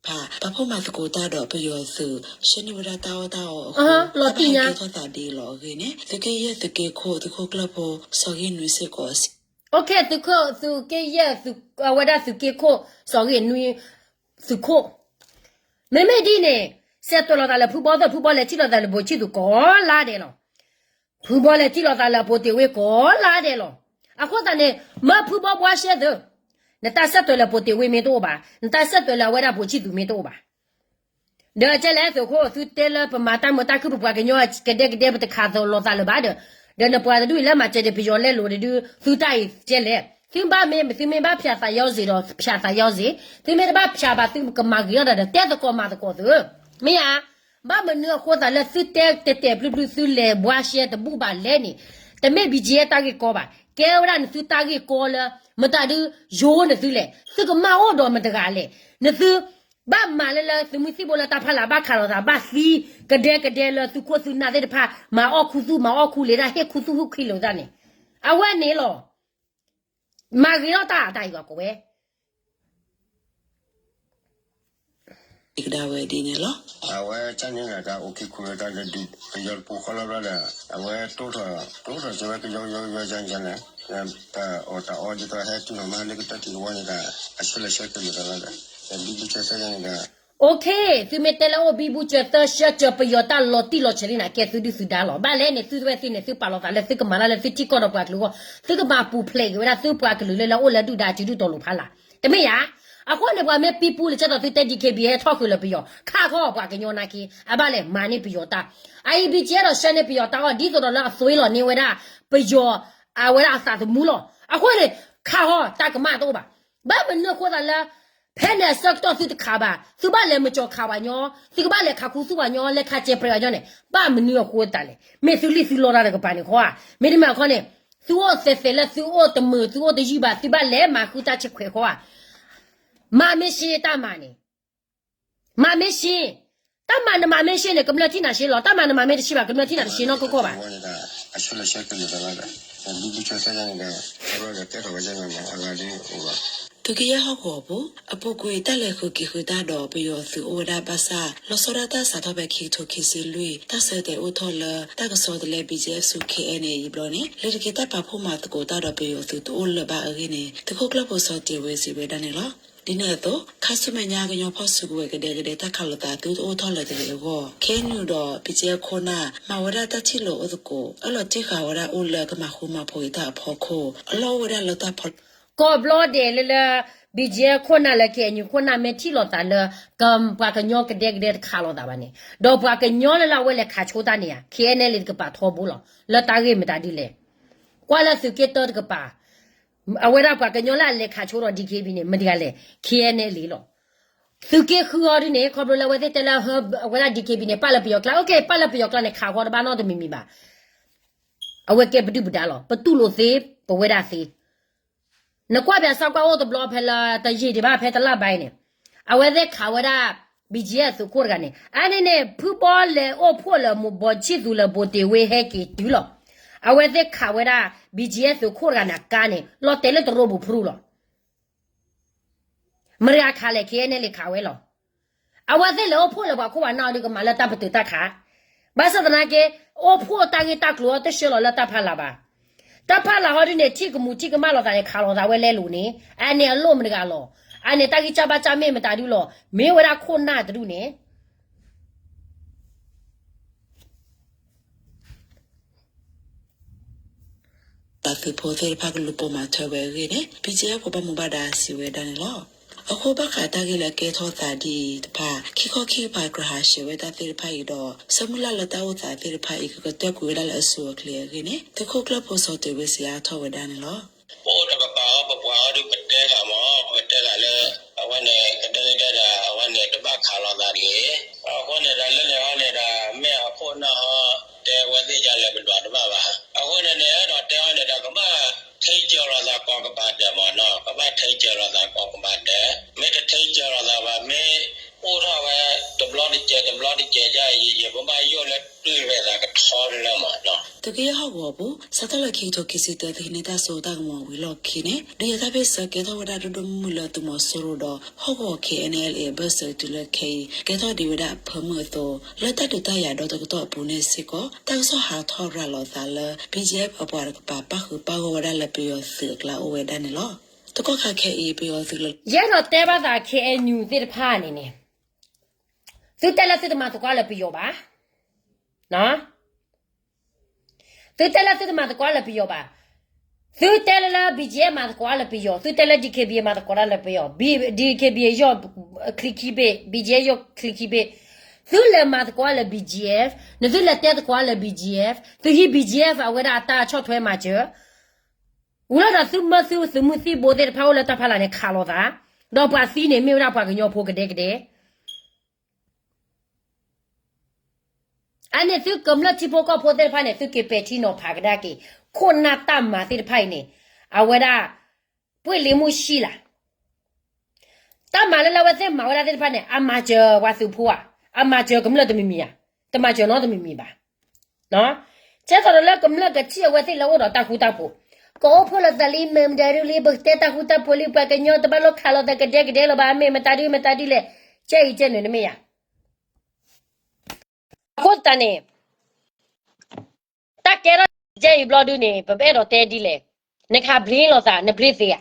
ပာ်ဖှိၣ်မၤသကိးတၢ်ဒီးပယီၤသုး ဆှၢန့ၢ်ဝဲဒၣ်တၢ်အီၣ်တၢ်အီအဃိ လီၤတံၢ်ညါ တၢ်ဘၣ်ဟဲကဲထီၣ်သးဒ်အံၤလီၤအဂ့ၢ်န့ၣ် သုးက့ယဲၢ်သုးက့ခိၣ် သုးခိၣ်ကျၢၢ်ဖိ စီၤဂ့ၢ်နွံစ့ၢ်ကီး သုးခိၣ် သုးက့ယဲၢ် အဝဲဒၣ်သုးက့ခိၣ် စီၤဂ့ၢ်နွံ သုးခိၣ် မ့မ့ၢ်ဒ်န့ၣ် ဆဲးသွဲၣ်လီၤသးလၢဖုဘီသၢ ဖုဘီလဲၤထံၣ်လိာ်သးလၢဘိးဆံၣ်သူးကိးလါဒဲးလီၤ. ဖုဘီလဲၤထံၣ်လိာ်သးလၢအဖိတ့ၢ်ဝ့ၢ် ကိးလါဒဲးလီၤ. အဃိသတးန့ၣ် မၢဖုဘီဘှါရှဲသု, နတၢ်ဆဲးသွဲၣ်လၢအဖိတ့ၢ်ဝ့ၢ်မ့ၢ်တအိၣ်ဘၣ်, နတၢ်ဆဲးသွဲၣ်လၢအဝဲဒၣ်ဘိးဆံၣ်သူးမ့ၢ်တအိၣ်ဘၣ်. ဒီးကဲလဲၣ်သုးခိၣ် သုတဲလၢပမၤတၢ်မုာ်တၢ်ခုၣ် ပပှၤကညီကဒဲကဒဲ ပတခးသလိာ်သးလၢၤဘၣ်ဒီး, ဒီးနပှၤတဒူၣ်အံၤလၢမၤစၢၤဒံးပယီၤလဲလိာ်ဒုး သုတၢ်အံၤကဲလဲၣ်. သုဘၣ်မ့ၢ် သုမ့ၢ်ဘၣ်ဖၠးသးယီၤစ့ၢ်ဒီး ဖၠးသးယီၤစ့ၢ်, သုမ့ၢ်တဘၣ်ဖၠးဘၣ် သုကမၤဂ့ၤထီၣ်ဒီး တဲသကိးမၤသကိးသု, မ့ၢ်ဧါ. ဘၣ်မနုၤအဃိသတးလၢသုတဲတဲာ်တဲာ်ဖျုဖျု သုလဲၤဘှါရှဲတဘူၣ်ဘၣ်လဲၣ်န့ၣ်, တမ့ၢ်ဘံၣ်ကၠံၣ်အဲၣ်တၢ်ဂ့ၢ်ကီဘၣ်. ကဲဝဲဒၣ်နသုတၢ်ဂ့ၢ်ကီလၢ မတၤဒုးယိၤနသုလဲၣ်. သုကမၣ်အိၣ်ဒီးမတဂၤလဲၣ်. နသု ဘၣ်မၤလၢလၢသုးမုၢ်သံၣ်ဘိလၢတၢ်ဖီလာ်ဘၣ်ခးလိာ်သး ဘၣ်သံကဒဲကဒဲလၢသုးခိၣ်သုးနၢ်သ့ၣ်တဖၣ် မၤအီၣ်ခူသူၣ်မၤအီၣ်ခူလံာ်တၢ် ဟ့ၣ်ခူသူၣ်ဟ့ၣ်ခူလံာ်တၢ်န့ၣ်, အဝဲန့ၣ်လီၤ. မၤဂ့ၤထီၣ်တၢ်အတၢ်အံၤလီၤကဝဲ ကဒါဝဲဒ်န့ၣ်လီၤ. အဝဲကန့ၣ်ဒီးတၢ်အိၣ်ခံခူတၢ်ဒီး ပယီၤတပူၤဃီလီၤဘျီဒီး အဝဲတိၣ်ထီၣ် တိၣ်ထီၣ်က့ၤဝဲကယီကယီကယီယါယါလဲၣ်, တၢ်အီၣ်တၢ်အီဒ်သိးဟဲတုၤလီၤမးလၢကတၢၢ်တံၢ်ကဝီၤန့ၣ်ဒီး အဆၢလၢဆၢက့ၤမုာ်တၢ်လီၤဒီး တၢ်ဘံဘူဆၢသၢယါန့ၣ်ဒီး OK, သုမ့ၢ်တဲလၢအိၣ်ဘံဘူဆၢသၢဆၢ ကၢၤပယီၤတၢ်လီၤတံၢ်လီၤဆဲးလံန့ၣ် ကဲသုဒုၣ်သုဒါလီၤ. ဘၣ်လဲၣ်န့ၣ် သုဝဲသ့ၣ်န့ၣ် သုပာ်လီၤသးလၢသုကမၤတၢ်လၢသုထံကီၢ်ဒီးပှၤကလုာ်အဂီၢ်, သုကမၤပူၤဖျဲးက့ၤဝဲဒၣ်သုပှၤကလုာ်လၢလၢအိၣ်လၢဒုၣ်ဒါစုဒုၣ်တီၤလိၤဖးလာ်, တမ့ၢ်ဧါ. အဃိန့ၣ် ပှၤမ့ၢ်ပံပူလၢကဲသိးသုတဲ DKBA ဟဲထီၣ်ဃုာ်လၢပယီၤ ခးဃီပှၤကညီနာ်က့ အဘၣ်လဲၣ်မၤန့ၢ်ပယီၤတၢ်, ICJ ဒီးဆှၢန့ၢ်ပယီၤတၢ်အီၣ် ဒ်သိးဒီးလၢအသွ့လီၤန့ၢ်ဝဲဒၣ် ပယီၤ အဝဲဒၣ်အသးသမူလီၤ. အဃိန့ၣ် ခးဃီတၢ်ကမၣ်တအိၣ်ဘၣ်. ဘၣ်မနုၤအဃိသတးလၢ ဖဲန့ၣ်အဆၢကတီၢ်သုတခးဘၣ်, သုဘၣ်လဲၤမၤစၢၤခးပှၤကညီ, သုကဘၣ်လဲၤခးခူသူၣ်ပှၤကညီ, လဲၤခးစဲးပြဲးပှၤကညီန့ၣ် ဘၣ်မနုၤအဃိသတးလဲၣ်. မ့ၢ်သုလံၣ်သုလီတၢ်တကပၤန့ၣ်ဃီဧါ. မ့တမ့ၢ်အခီန့ၣ် သုအိၣ်သဲးသဲးလၢသုအိၣ်တမုာ် သုအိၣ်တယုၢ်ဘၣ် သုဘၣ်လဲၤမၤဃုတၢ်ဆဲးခွဲးဃီဧါ. မၤမ့ၢ်ရှ့တၢ်မၤန့ၣ် မၤမ့ၢ်ရှ့, တၢ်မၤနမၤမ့ၢ်ရှ့န့ၣ် ကမျၢၢ်ထံၣ်နၤရှ့လီၤ. တၢ်မၤနမၤမ့ၢ်တရှ့ဘၣ် ကမျၢၢ်ထံၣ်နၤတရှ့နီတခီၣ်ဘၣ်. သုးက့ယဲၢ်ဟီၣ်ကဝီၤအပူၤ အပူၤကွံာ်တၢ်လဲၤဃုာ်က့ၤဃုာ်တၢ်ဒီးပယီၤသုးအိၣ်ဝဲဒၣ်ဘၣ်ဆၣ် လီၤဆီဒၣ်တၢ်စးထီၣ်ဖဲခံကထိခံဆံလွံၢ် တၢ်ဆၢတဲာ်အိၣ်ထီၣ်လၢတၢ်ကစီၣ်တလဲ BGF ဆူ KNLA အံၤဘျီန့ၣ် လၢတက့ၤတၢ်ပာ်ဖှိၣ်မၤသကိးတၢ်ဒီးပယီၤသုးတအိၣ်လၢၤဘၣ်အဂ့ၢ်န့ၣ် သုးခိၣ်ကျၢၢ်ဖိစီၤတ့ၢ်ဝ့စံးဝဲဒၣ်န့ၣ်လီၤ. ဒ်န့ၣ်အသိး ခါဆူမဲာ်ညါကညီဖီၣ်စုကဝဲၤကဒဲကဒဲတၢ်ခးလိာ်သးသုတအိၣ်ထီၣ်လၢၤတဂ့ၤအဂီၢ် KNU ဒီး BGF ခိၣ်နၢ် မၤဝဲဒၣ်တၢ်ထံၣ်လိာ်အိၣ်သကိး အၢၣ်လီၤတ့ၢ်ဃာ်ဝဲဒၣ်အိၣ်လၢကမၤဃူမၤဖိးက့ၤတၢ်အဖီခိၣ် အလီၢ်အိၣ်ဝဲဒၣ်လၢတၢ်ဖီ ကိးဘျီဒဲးလၢလၢ BGF ခိၣ်နၢ်လၢ KNU ခိၣ်နၢ်မ့ၢ်ထံၣ်လိာ်သးလၢ ပှၤကညီကဒဲကဒဲတခးလိာ်သးဘၣ်န့ၣ် ဒီးပှၤကညီလၢလၢအဝဲလဲၤခးဆိတၢ်န့ၣ်ဧါ KNLA တကပၤထီဘိလီၤ. လၢတၢ်ဂ့ၢ်မတၤဒ်လဲၣ်. ကွၢ်လၢသုးက့တၢတကပၤ အဝဲဒၣ်ပှၤကညီလၢအလဲၤခးဆိဒီး DKB န့ၣ် မတၤတဂၤလဲၣ် KNLA လီၤ. သုးက့ဃုအီၤဒ်န့ၣ် ခီဖျိလၢအဝဲသ့ၣ်တဲလၢ အဝဲဒၣ် DKB န့ၣ် ပာ်လၢပယီၤကျါ OK ပာ်လၢပယီၤကျါန့ၣ် ခးဃီတဘၣ်နီတမံၤမံၤဘၣ်. အဝဲကဲပဒုၣ်ပဒါလီၤ. ပတူၢ်လိာ်သ့ ပဝဲဒၣ်သ့ နကွၢ်ပၠးစၢ်ကွၢ်အိၣ်တဘျီဖဲလၢတယံာ်ဒံးဘၣ်ဖဲတလါဘၣ်အံၤန့ၣ် အဝဲသ့ၣ်ခးဝဲဒၣ် BGF သုးခိၣ်တဂၤန့ၣ် အါန့ၢ်န့ၣ် ဖုဘီလဲၤအိၣ်ဖှိၣ်လၢမူဘီဆံၣ်သူးလၢဘိးတ့ၢ်ဝ့ဟဲက့ၤတုၤလီၤ. အဝဲသ့ၣ်ခးဝဲဒၣ် BGF သုးခိၣ်တဂၤန့ၣ် အကါန့ၣ် လီၤတဲာ်လၢတရိပူၤဖရူလီၤ. မတၤခးလဲၣ် KNLA ခးဝဲလီၤ. အဝဲသ့ၣ်လဲၤအိၣ်ဖှိၣ်လၢပှၤခိၣ်ပှၤနၢ်အီၤဒုးကမၤလၢတၢ်ပတုာ်တၢ်ခး ဘၣ်ဆၣ်သနာ်က့ အိၣ်ဖှိၣ်တၢ်ဂ့ၢ်တၢ်ကျိၤအီၤတဆှၢလီၤလၢတၢ်ဖီလာ်ဘၣ်. တၢ်ဖီလာ်ဟီဒုန့ၣ် ထံၣ်ကမူးထံၣ်ကမၣ်လိာ်သးန့ၣ် ခးလိာ်သးဝဲလဲလိာ်န့ၣ် အန့ၣ်အလိၣ်မတၤတဂၤလီၤ. အန့ၣ်တၢ်ဂံၢ်စၢ်ဘါစၢ်မ့ၢ်မတၤဒုလီၤ. မ့ၢ်ဝဲဒၣ်ခိၣ်နၢ်တဒုန့ၣ် တၢ်သုးဖိသ့ၣ်တဖၣ်ကလူၤပိာ်မၤထွဲဝဲအဂ့ၢ်န့ၣ် BGF ဖိဘၣ်မူဘၣ်ဒါစံးဝဲဒၣ်န့ၣ်လီၤ. အဃိဘၣ်ဃးတၢ်ဂ့ၢ်လၢကဲထီၣ်သးဒ်အံၤတဖၣ် ခံခီခံကပၤကြၢးဟးဆှဲးဝဲတၢ်သ့ၣ်တဖၣ်အံၤဒီး ဆၢမုၢ်လၢ်လၢတၢ်အိၣ်သးသ့ၣ်တဖၣ်အံၤ ကကတၢၢ်ကွံာ်ဝဲဒၣ်လၢအဆိအချ့အဂ့ၢ်န့ၣ် သုးခိၣ်ကျၢၢ်ဖိစီၤတ့ၤဝ့စံးအါထီၣ်ဝဲဒၣ်န့ၣ်လီၤ. ပအိၣ်ဒီးပပာ်အီၤပပှၤအီၤဒီး ပတဲဂၤမး ပတဲဂၤလၢ အဝဲန့ၣ် ကဒဲကဒဲဒီး အဝဲန့ၣ်တဘၣ်ခးလိာ်သးတဂ့ၤ. အဃိန့ၣ်ဒီးလၢန့ၣ်အီၤန့ၣ်ဒီး မ့ၢ်အခိၣ်နၢ်ဟီ တဲဝဲသ့ၣ်ညါလၢပဒွးတဘၣ်ဘၣ်. အဃိန့ၣ်န့ၣ် အဲၣ်ဒိးတဲအီၤန့ၣ်ဒီး ကဘၣ်ထိစၢၤလိာ်သးကိးကပၤဒဲးမးနီၤ, ကဘၣ်ထိစၢၤလိာ်သးကိးကပၤဒဲး, မ့ၢ်တထိစၢၤလိာ်သးဘၣ် မ့ၢ်အိၣ်ထီၣ်ဝဲ တဘျီတစဲး တဘျီတစဲးဒ်အံၤ ယယံာ် ပဘၣ်ယိၣ်လၢတွံၢ်ဝဲသးကထီတလၢမးနီၤ. သုးက့ယဲၢ်ဟီၣ်ကဝီၤပူၤ စးထီၣ်လၢခံကထိခံဆံတၢ သုးဟံးန့ၢ်တၢ်စိတၢ်ကမီၤဝံၤလီၢ်ခံန့ၣ် ဒုးယၤတၢ်ဘၣ်စၢၤကဲထီၣ်ဝဲဒၣ်ဒိၣ်ဒိၣ်မုၢ်မုၢ်လၢသုးမီၤစိရိၤဒီး ဟီၣ်ကဝီၤ K N L A အဘၢၣ်စၢၤတုၤလၢခဲအံၤ ကဲထီၣ်ဒံးဝဲဒၣ်အဖၢမုၢ်အသိး လၢတၢ်ဒုးတၢ်ယၤဒီတကတီၢ်အပူၤန့ၣ်စ့ၢ်ကီး တၢ်ကစီၣ်ဟးထီၣ်ရၤလီၤသးလၢ B G F အပှၤတကပၤ ပၣ်ဃုာ်ပၣ်ဂီၢ်ဝဲဒၣ်လၢပယီၤသုးအကျါအိၣ်ဝဲဒၣ်န့ၣ်လီၤ. တကီၢ်ခါခဲအံၤ ပယီၤသုးလၢ ယအဲၣ်ဒိးတဲဘၣ်သး K N U သ့ၣ်တဖၣ်န့ၣ်န့ၣ် သုတဲလၢသုတမၤသကိးလၢပယီၤဘၣ်. သုတဲလၢသုတမၤသကိးလၢပယီၤဘၣ်. သုတဲလၢ B G F မၤသကိးလၢပယီၤ, သုတဲလၢ D K B A မၤသကိးလၢပယီၤ, B-, D K B A ယီၢ်ချံခံဘ့ၣ်, B G F ယီၢ်ချံခံဘ့ၣ်, သုလဲၤမၤသကိးလၢ B G F, နသုလဲၤတဲသကိးလၢ B G F, သုဟံး B G F အဝဲဒၣ်အတၢ်ဆီၣ်ထွဲမၤစၢၤ ဝံၤလီၤဒီးသုမၢသုသုးမုၢ်သံၣ်ဘိသ့ၣ်တဖၣ်အိၣ်လၢတၢ်ဖီလာ်န့ၣ်ခးလိာ်သး, ဒီးပှၤသံန့ၣ်မ့ၢ်ဝဲဒၣ်ပှၤကညီဖိကဒဲကဒဲ အန့ၣ်သုကမျၢၢ်ထံဖိကီၢ်ဖိသ့ၣ်တဖၣ်န့ၣ် သုက့ၤပဲာ်ထံနီၤဖးကဒါက့ၤ ခိၣ်နၢ်တၢ်မၤသ့ၣ်တဖၣ်အံၤန့ၣ် အဝဲဒၣ် ပှ့ၢ်လံမူၢ်ဆံလၢ် တၢ်မၤလၢလၢအဝဲသ့ၣ်မၤဝဲဒၣ်သ့ၣ်တဖၣ်န့ၣ် အမၤစၢၤပှၤသုးဖိဧါ, အမၤစၢၤကမျၢၢ်တမံၤမံၤဧါ, တမၤစၢၤနီတမံၤမံၤဘၣ်. ကဲသိးဒီးလၢကမျၢၢ်ကထံၣ်အဝဲသ့ၣ်လၢအိၣ်ဒီးတၢ်ဃူတၢ်ဖိး, ကအိၣ်ဖှိၣ်လိာ်သးလံ မ့ၢ်မတၤဒုလံ ပကတဲတၢ်ဃူတၢ်ဖိးလံ ပှၤကညီတဘၣ်လိၣ်ခးလိာ်သးကဒဲကဒဲလၢၤဘၣ် မ့ၢ်မတၤဒုမတၤဒုလဲၣ်, ကဲအံၤကဲနုာ်နမ့ၢ်ယၤ အဃိသတးန့ၣ် တၢ်ကဲထီၣ်ကဲအံၤဘျီဒုန့ၣ် ပအဲၣ်ဒိးတဲဒ်လဲၣ်, နခးဘျ့လိာ်သး နဘျ့သ့ဧါ.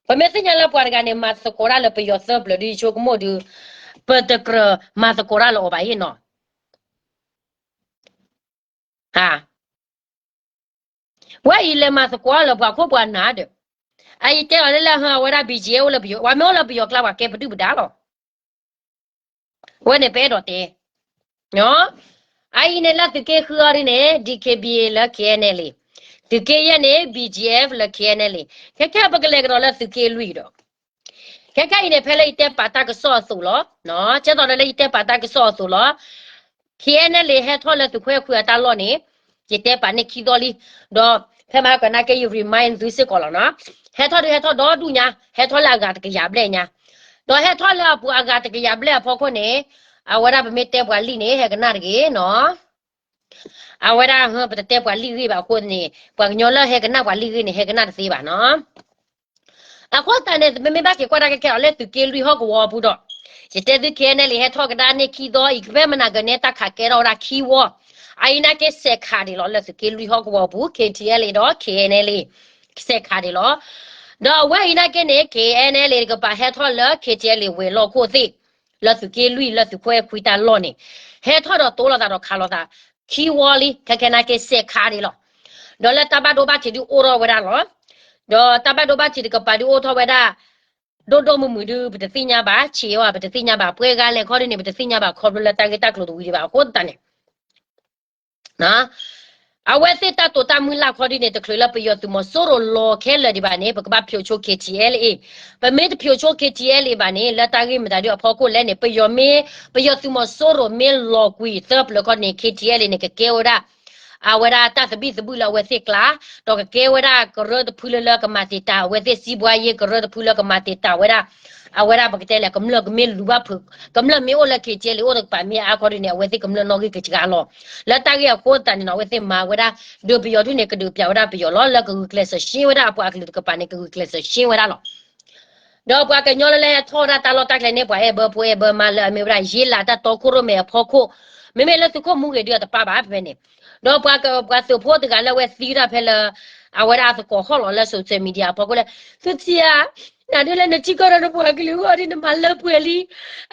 ပမ့ၢ်သ့ၣ်ညါလၢပှၤတဂၤန့ၣ် မၤသကိးတၢ်လၢပယီၤသၢပျၢၤဒု ယဆိကမိၣ်ဒု ပတကြၢးမၤသကိးတၢ်လၢအီၤဘၣ်အံၤနီၤ. ဝဲအံၤလဲၤမၤသကိးလၢပှၤခိၣ်ပှၤနၢ်ဒီး အအံၤတဲအီၤလၢလၢဟါ အဝဲဒၣ် B G F အိၣ်လၢပယီၤ ပှၤမ့ၢ်အိၣ်လၢပယီၤကျါ ပှၤကဲပဒုၣ်ပဒါလီၤ. ဝဲန့ၣ်ပအဲၣ်ဒိးတဲ အအံၤန့ၣ်လၢသုးက့ဃုအီၤဒ်န့ၣ် D K B A လၢ K N L A, သုးက့ယဲၢ်န့ၣ် B G F လၢ K N L A, ခဲခဲပကလဲၤကဒီးလၢသုးက့လွံၢ်ဒီး ခဲခဲအံၤန့ၣ် ဖဲလၢယတဲပာ်တၢ်ကစီၣ်အသိးလီၤ. ကဲသိးဒီးလၢယတဲပာ်တၢ်ကစီၣ်အသိးလီၤ. K N L A ဟဲထီၣ်လၢသုးခိၣ်အဲၣ်ခွံအတၢ်လီၢ်န့ၣ် ယတဲပာ်န့ၢ်ခံသီလံ. ဒီးဖဲမဟါကနၣ်က့ ယ remind သုစ့ၢ်ကီးလီၤနီၤ. ဟဲထီၣ်ဒုးဟဲထီၣ်ဒီဒူၣ်ညါ, ဟဲထီၣ်လၢအဂၤတကယၤဘျဲၣ်ညါ. ဒီးဟဲထီၣ်လၢအပူၤအဂၤတကယၤဘျဲၣ်အဖီခိၣ်န့ၣ် အဝဲဒၣ်ပမ့ၢ်တဲပှၤလံၣ်န့ၣ် ဟဲကနၣ်တဂ့ၤနီၤ. အဝဲဒၣ်ပတတဲပှၤလံၣ်ဂ့ၢ်ဘၣ်အဃိန့ၣ် ပှၤကညီလၢဟဲကနၣ်ပှၤလံၣ်ဂ့ၢ်န့ၣ် ဟဲကနၣ်တသ့ဘၣ်နီၤ. အဃိသတးန့ၣ် ပမ့ၢ်ဘၣ်က့ၤကွၢ်တၢ်ခဲခဲအီၤလၢသုးက့လွံၢ်ဟီၣ်ကဝီၤအပူၤဒီး ယတဲသု K N L A ဟဲထီၣ်ကဒါန့ၢ်ခံသီအံၤ ကဖဲမနၤကန့ၣ် တၢ်ခးကဲထီၣ်ဝဲဒၣ်ခံဝီ, အအံၤနာ်က့စဲးခးဒံးလီၤ လၢသုးက့လွံၢ်ဟီၣ်ကဝီၤအပူၤ K T L A ဒီး K N L A စဲးခးဒံးလီၤ. ဒီးအဝဲအံၤနာ်က့န့ၣ် K N L A တကပၤဟဲထီၣ်လၢ K T L A ဝဲၤလီၢ်ခိၣ်သ့ၣ် လၢသုးက့လွံၢ်လၢသုးခိၣ်အဲၣ်ခွံတၢ်လီၢ်န့ၣ် ဟဲထီၣ်ဒီးတိလီၤသးဒီးခးလိာ်သး ခံဝီလံ ခဲခဲနာ်က့စဲးခးဒံးလီၤ. ဒီးလၢတၢ်ဘၣ်ဒိဘၣ်ထံးဒုးအိၣ်ထီၣ်ဝဲဒၣ်လီၤ. ဒီးတၢ်ဘၣ်ဒိဘၣ်ထံးတကပၤဒုးအိၣ်ထီၣ်ဝဲဒၣ် ဒိၣ်ဒိၣ်မုၢ်မုၢ်ဒုး ပတသ့ၣ်ညါဘၣ်, ဆံးဝဲ ပတသ့ၣ်ညါဘၣ်, ပှဲၤဂၤလဲၣ်ခီဒ်န့ၣ် ပတသ့ၣ်ညါဘၣ် ခီဖျိလၢတၢ်ဂ့ၢ်တၢ်ကျိၤတဝံၤဒံးဘၣ်အဃိသတးန့ၣ် အဝဲသ့ၣ်တၢ်တိာ်တၢ်မုၢ်လၢ်ခီဒ်န့ၣ် တချုးလၢပယီၤသုးမီၤစိရိၤလီၤခဲလၢာ်ဒံးဘၣ်န့ၣ် ပကဘၣ်ဖျိးဆိ K T L A. ပမ့ၢ်တဖျိးဆိ K T L A ဘၣ်န့ၣ် လၢတၢ်ဂ့ၢ်မတၤဒုးအဖီခိၣ်လဲၣ်န့ၣ် ပယီၤမ့ၢ် ပယီၤသုးမီၤစိရိၤမ့ၢ်လီၤကွံာ်သၢပျၢၤခီန့ၣ် K T L A န့ၣ် ကကဲဝဲဒၣ် အဝဲဒၣ်တၢ်သဘံၣ်သဘုၣ်လၢအဝဲသ့ၣ်ကျါ, ဒီးကကဲဝဲဒၣ်ကရၢတဖုလၢလၢကမၤတံာ်တာ်အဝဲသ့ၣ် စံးဘှါယ့ကရၢတဖုလၢကမၤတံာ်တာ်ဝဲဒၣ် အဝဲဒၣ်ပကတဲလဲၣ် ကမျၢၢ်ကမ့ၢ်လူၤဘၣ်ဖုး ကမျၢၢ်မ့ၢ်အိၣ်လၢ K T L A အိၣ်တကပၤမ့ၢ်အါခီဒ်န့ၣ် အဝဲသ့ၣ်ကမျၢၢ်နီၣ်ဂံၢ်ကစှၤလီၤ. လၢတၢ်ဂ့ၢ်အဃိသတးန့ၣ်နီၤ အဝဲသ့ၣ်မၤဝဲဒၣ် ဒုးပယီၤဒုးန့ၣ် ကဒုးပျးဝဲဒၣ်ပယီၤလီၤ လၢကဂုာ်ကျဲးစၢးရှင်းဝဲဒၣ်အပှၤအကလုာ်တကပၤန့ၣ် ကဂုာ်ကျဲးစၢးရှင်းဝဲဒၣ်လီၤ. ဒီးပှၤကညီလၢလၢဟဲထီၣ်ဝဲဒၣ်တၢ်လီၢ်တၢ်ကျဲန့ၣ် ပှၤအဲၣ်ဘၢဖိအဲၣ်ဘၢမါလၢအမ့ၢ်ဝဲဒၣ် ယ့လးတၢ်တီခိၣ်ရိၣ်မဲအဖီခိၣ်, မ့မ့ၢ်လၢသုးခိၣ်မူဂ့ၤဒုးအတပၣ်ဘၣ်ဖဲန့ၣ်, ဒီးပှၤသုးဖိတဂၤလၢအဝဲသံဝဲဒၣ်ဖဲလၢ အဝဲဒၣ်အသကိးဟီၣ်လီၤလၢ social media အဖီခိၣ်လၢ သုထံဧါ, နဒုးလၢနထံကီၢ်ဒီးနပှၤကလုာ်ဂီၢ်ဒ်နမၤလၢပှဲၤလံ,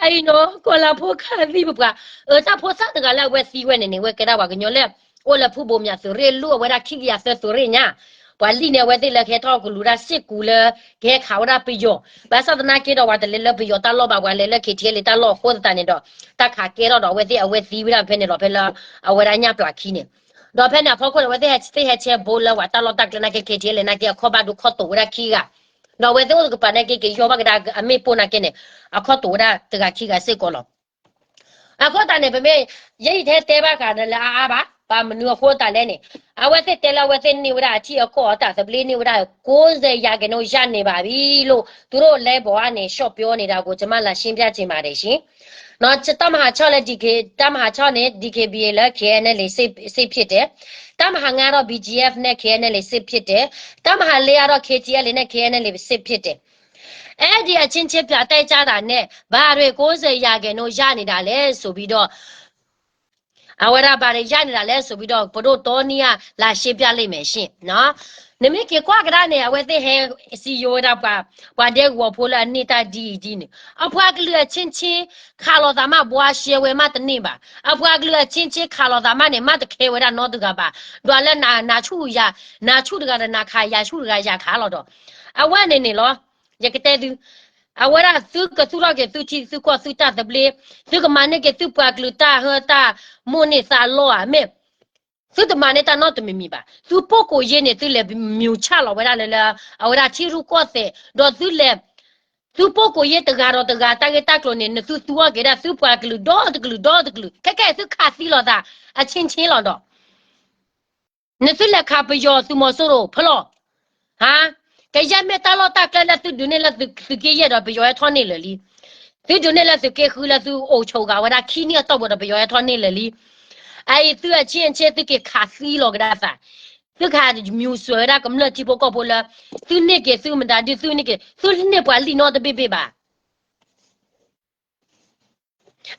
အအံၤနီၤ ကီၢ်လၤဖိခးသံပပှၤ, အတၢ်ဖိသၣ်တဂၤလၢအဝဲသံဝဲန့ၣ်န့ၣ် အဝဲကဲဒၣ်ပှၤကညီလၢ အိၣ်လၢဖုဘိးမၠးသုးရ့ၣ် လူၢ်အဝဲဒၣ်ခံကယၤသၢသုးရ့ၣ်ညါ, ပှၤလံၣ်န့ၢ်အဝဲသ့ၣ်လၢကဟဲထီၣ်ကလူၤတၢ်စ့ၢ်ကီးလၢ ကဟဲခးဝဲဒၣ်ပယီၤ, ဘၣ်ဆၣ်သနာ်က့ဒီး ပှၤတလဲၤလၢပယီၤတၢ်လီၢ်ဘၣ်, ပှၤလဲၤလၢ ခ့ထံအဲလ့း တၢ်လီၢ်အဃိသတးန့ၣ်ဒီး တၢ်ခးကဲထီၣ်ဒီး အဝဲသ့ၣ်အဝဲသံဝဲဒၣ်ဖဲန့ၣ်ဒီး ဖဲလၢအဝဲဒၣ်ညၣ်ပျၢ်ခံန့ၣ်, ဒီးဖဲန့ၣ်အဖီခိၣ်န့ၣ် အဝဲသ့ၣ်ဟဲဆဲးဘိလၢပှၤတၢ်လီၢ်တၢ်ကျဲနာ်က့ ခ့ထံအဲလ့း နာ်က့ အခီၣ်ဘၣ်ဒိခီၣ်တိာ်ဝဲဒၣ်ခံဂၤ, ဒီးအဝဲသ့ၣ်အိၣ်တကပၤနာ်က့ ကယီဘၣ်ကဒါအမ့ၣ်ပိၢ်နာ်က့န့ၣ် အခီၣ်တိာ်ဝဲဒၣ်တဂၤခံဂၤစ့ၢ်ကီးလီၤ. အဃိသတးန့ၣ် ပမ့ၢ် ယဲယတဲဘၣ်ဃးဒီးလၢအါအါဘၣ်, ဘၣ်မနုၤအဃိသတးလဲၣ်န့ၣ်, အဝဲသ့ၣ်တဲလၢအဝဲသ့ၣ်န့ၢ်ဝဲဒၣ်အထံအကီၢ်အတၢ်သဘျ့န့ၢ်ဝဲဒၣ် ကိစၢၤယၤက့ၤနိယၣ်န့ၣ်ဘၣ်ဘံလိၣ်, သူတို့လဲၤဘီၣ်အါန့ၣ် ရှော့ပြောနေတာကို ကျွန်မလာရှင်းပြချင်ပါတယ်ရှင်. တၢ်မၤဟးဆီၣ်လၢ တၢ်မၤဟးဆီၣ်န့ၣ် DKBA လၢ KNLA စစ်ဖြစ်တယ်. တၢ်မၤဟးငါးဒီး BGF န့ၣ် KNLA စစ်ဖြစ်တယ်. တၢ်မၤဟးလေးအါဒီး KTLA န့ၣ် KNLA စစ်ဖြစ်တယ်. အဲဒီအချင်းချင်း ပြတိုက်ကြတာနဲ့ ဘာတွေ ကိုးဆယ်ရာခိုင်နှုန်း ရနေတာလဲဆိုပြီးတော့ အဝဲဒၣ် ဘာတွေ ရနေတာလဲဆိုပြီးတော့ ပဒိၣ်တောနံၣ်က လာရှင်းပြလိမ့်မယ်ရှင်နော်. နမ့ၢ်က့ၤကွၢ်ကဒါန့ၣ် အဝဲသ့ၣ်ဟဲစံယိၤဝဲဒၣ်ပှၤ ပှၤဒဲကဝီၤဖိလၢအန့ၢ်တၢ်ဒ်အံၤဒ်န့ၣ် အပှၤကလုာ်အချင်းချင်း ခးလိာ်သးမး ဘှါရှဲဝဲမးတန့ၢ်ဘၣ်. အပှၤကလုာ်အချင်းချင်း ခးလိာ်သးမးန့ၣ် မးတခဲဝဲဒၣ်နီတဂၤဘၣ်. ဒီးလၢနၤဆူၣ်ယၤ နၤဆူၣ်တဂၤဒီးနၤခးယၤဆူၣ်တဂၤယၤခးလီၤဒီး အဝဲန့ၣ်န့ၣ်လီၤ. ယကတဲသု အဝဲဒၣ်သုကသူၣ်ထီၣ်က့ၤသုထံသုကီၢ်သုတၢ်သဘျ့, သုကမၤန့ၢ်က့ၤသုပှၤကလုာ်တၢ်ဟၢတၢ်မိၣ်န့ၢ်သးလီၢ်ဧါ, မ့ၢ်သုတမၤန့ၢ်တၢ်နီတမံၤမံၤဘၣ်. သုပိာ်ကိးယ့ၢ်န့ၣ် သုလဲၤမံၤဆၣ်လီၤဝဲဒၣ်လၢ လၢအဝဲဒၣ်ထံရူၢ်ကီၢ်သဲး ဒီးသုလဲၤ သုပိာ်ကိးယ့ၢ်တဂၤဒီးတဂၤတၢ်ဂ့ၢ်တၢ်ကျိၤန့ၣ် နသုသူအီၤက့ၤဒၣ်သုပှၤကလုာ်ဒီတကလုာ်ဒီတကလုာ် ခဲကဲသုခးသံလိာ်သး အချင်းချင်းလီၤဒီး နသုလဲၤခးပယီၤသုးမီၤစိရိၤဖဲလီၤ. ဟါ, ကယဲၢ်မ့ၢ်တၢ်လီၢ်တၢ်ကျဲလၢသုဒုးန့ၢ်လၢသုက့ယဲၢ်ဒီးပယီၤဟဲထီၣ်န့ၢ်လၢာ်လံ. သုဒုးန့ၢ်လၢသုက့ဃုလၢသုအိၣ်ဆိးဂၤဝဲဒၣ်ခံနံၣ်အတီၢ်ပူၤဒီးပယီၤဟဲထီၣ်န့ၢ်လၢာ်လံ. အအံၤသုအချင်းချင်းသုက့ၤခးသံလီၤကဒါသး, သုခးမံၤစွဲးဝဲဒၣ်ကမျၢၢ်ထံဖိကီၢ်ဖိလၢ သုန့ၢ်က့ၤသုမတၤဒု သုန့ၢ်က့ၤ သုန့ၢ်ပှၤလံၣ်နီတဘ့ၣ်ဘ့ၣ်ဘၣ်.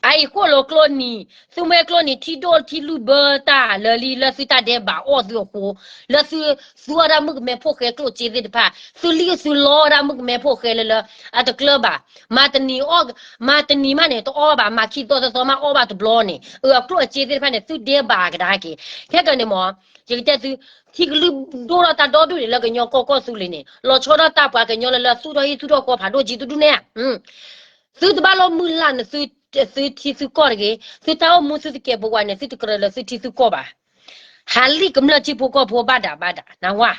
အအံၤဃိၣ်လိာ်ကျိနံၤ, သုမွဲကျိနံၤ ထံဒိၣ်ထံလုၢ်ဘၢတၢ်လၢာ်လံ လၢသုတၢ်ဒဲးဘးအီၣ်သုအဃိ, လၢသုသူဝဲဒၣ်မုၣ်ကမဲဖိဃဲကျိၣ်စ့သ့ၣ်တဖၣ်, သုလံၣ်သုလီဝဲဒၣ်မုၣ်ကမဲဖိဃဲလၢလၢ အတကျၢၤဘၣ်. မၤတနံၤအီၣ်, မၤတနံၤမးန့ၣ် တအီၣ်ဘၣ်, မၤခံသီသၢသီမးအီၣ်ဘၣ်တဘျီန့ၣ်, အကျိၣ်အစ့သ့ၣ်တဖၣ်န့ၣ် သုဒဲးဘးကဒါက့ၤ. ခဲကန့ၣ်မ့ၢ် ယကတဲသု, ထံကလုၢ်ဒိၣ်ထီၣ်တၢ်ဒီဒူၣ်န့ၣ်လၢကညီကီၢ်ကီၢ်သူလ့ၤန့ၣ် လီၤဆီဒၣ်တၢ်ပှၤကညီလၢလၢသူၣ်ထီၣ်ဟံၣ်သူၣ်ထီၣ်ဃီဖးဒိၣ်ကံသူဒူၣ်န့ၣ် သုတဘၣ်လိၣ်မုၢ်လၢ်နသုထံသုကီၢ်တဂ့ၤ, သုတၢ်အိၣ်မူသုတကဲးပဝးန့ၣ် သုတကြၢးလၢသုထံသုကီၢ်ဘၣ်. ဟးလံၣ်ကမျၢၢ်ထံဖိကီၢ်ဖိဘၣ်ဒၣ်ဘၣ်ဒၣ် နဝါ.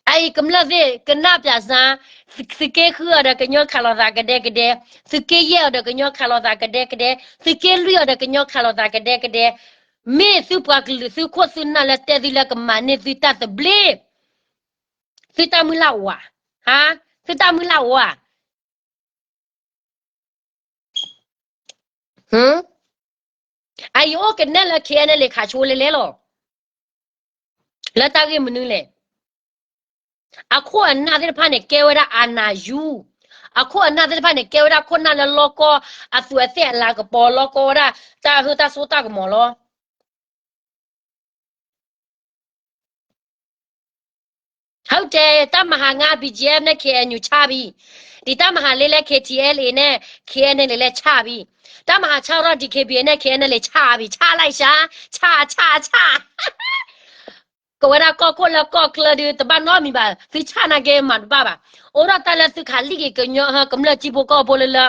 အအံၤကမျၢၢ်သ့ၣ် ကနၣ်ပၠးစါ, သုးက့ဃုအီၤဒီးကညီခးလိာ်သးကဒဲကဒဲ, သုးက့ယဲၢ်အီၤဒီးကညီခးလိာ်သးကဒဲကဒဲ, သုးက့လွံၢ်အီၤဒီးကညီခးလိာ်သးကဒဲကဒဲ, မ့ၢ်သုပှၤကလုာ်သုခိၣ်သုနၢ်လၢတဲသုလၢကမၤန့ၢ်သုတၢ်သဘျ့, သုတၢ်မုၢ်လၢ်အိၣ်ဧါ, ဟါ, သုတၢ်မုၢ်လၢ်အိၣ်ဧါ. အအံၤအိၣ်ကနဲၣ်လၢ KNLA ခးဆိလဲလဲလီၤ. လၢတၢ်ဂ့ၢ်မနုၤလဲၣ်. အခိၣ်အနၢ်သ့ၣ်တဖၣ်န့ၣ် ကဲဝဲဒၣ်အနၢ်ယူ, အခိၣ်အနၢ်သ့ၣ်တဖၣ်န့ၣ် ကဲဝဲဒၣ်ခိၣ်နၢ်လၢလီၢ်ကီၢ်အသူးအသ့ၣ်အလၤကပီၤ လီၢ်ကီၢ်ဝဲဒၣ် တၢ်ဟၢတၢ်စိတၢ်ကမီၤလီၤ. ဟုတ်တယ်, တၢ်မၤဟးငါး BGF န့ၣ် KNU ချပြီ, ဒီးတၢ်မၤဟးလေးလၢ KTLA န့ၣ် KNLA လဲၤချပြီ, တၢ်မၤဟးဆၢထီၣ် DKBA န့ၣ် KNLA ချပြီ, ချလိုက်စမ်း, ချ, ချ, ချ. ကဝဲဒၣ်ကီၢ်ခိၣ်လၢကီၢ်ချၢဒုး တဘၣ်နီတမံၤဘၣ်, သုဆၣ်နာ်က့မၤတဘၣ်ဘၣ်. အိၣ်ဒီးတၢ်လၢသုခးလံၣ်က့ၤကညီ ကမျၢၢ်ထံဖိကီၢ်ဖိလၢလၢ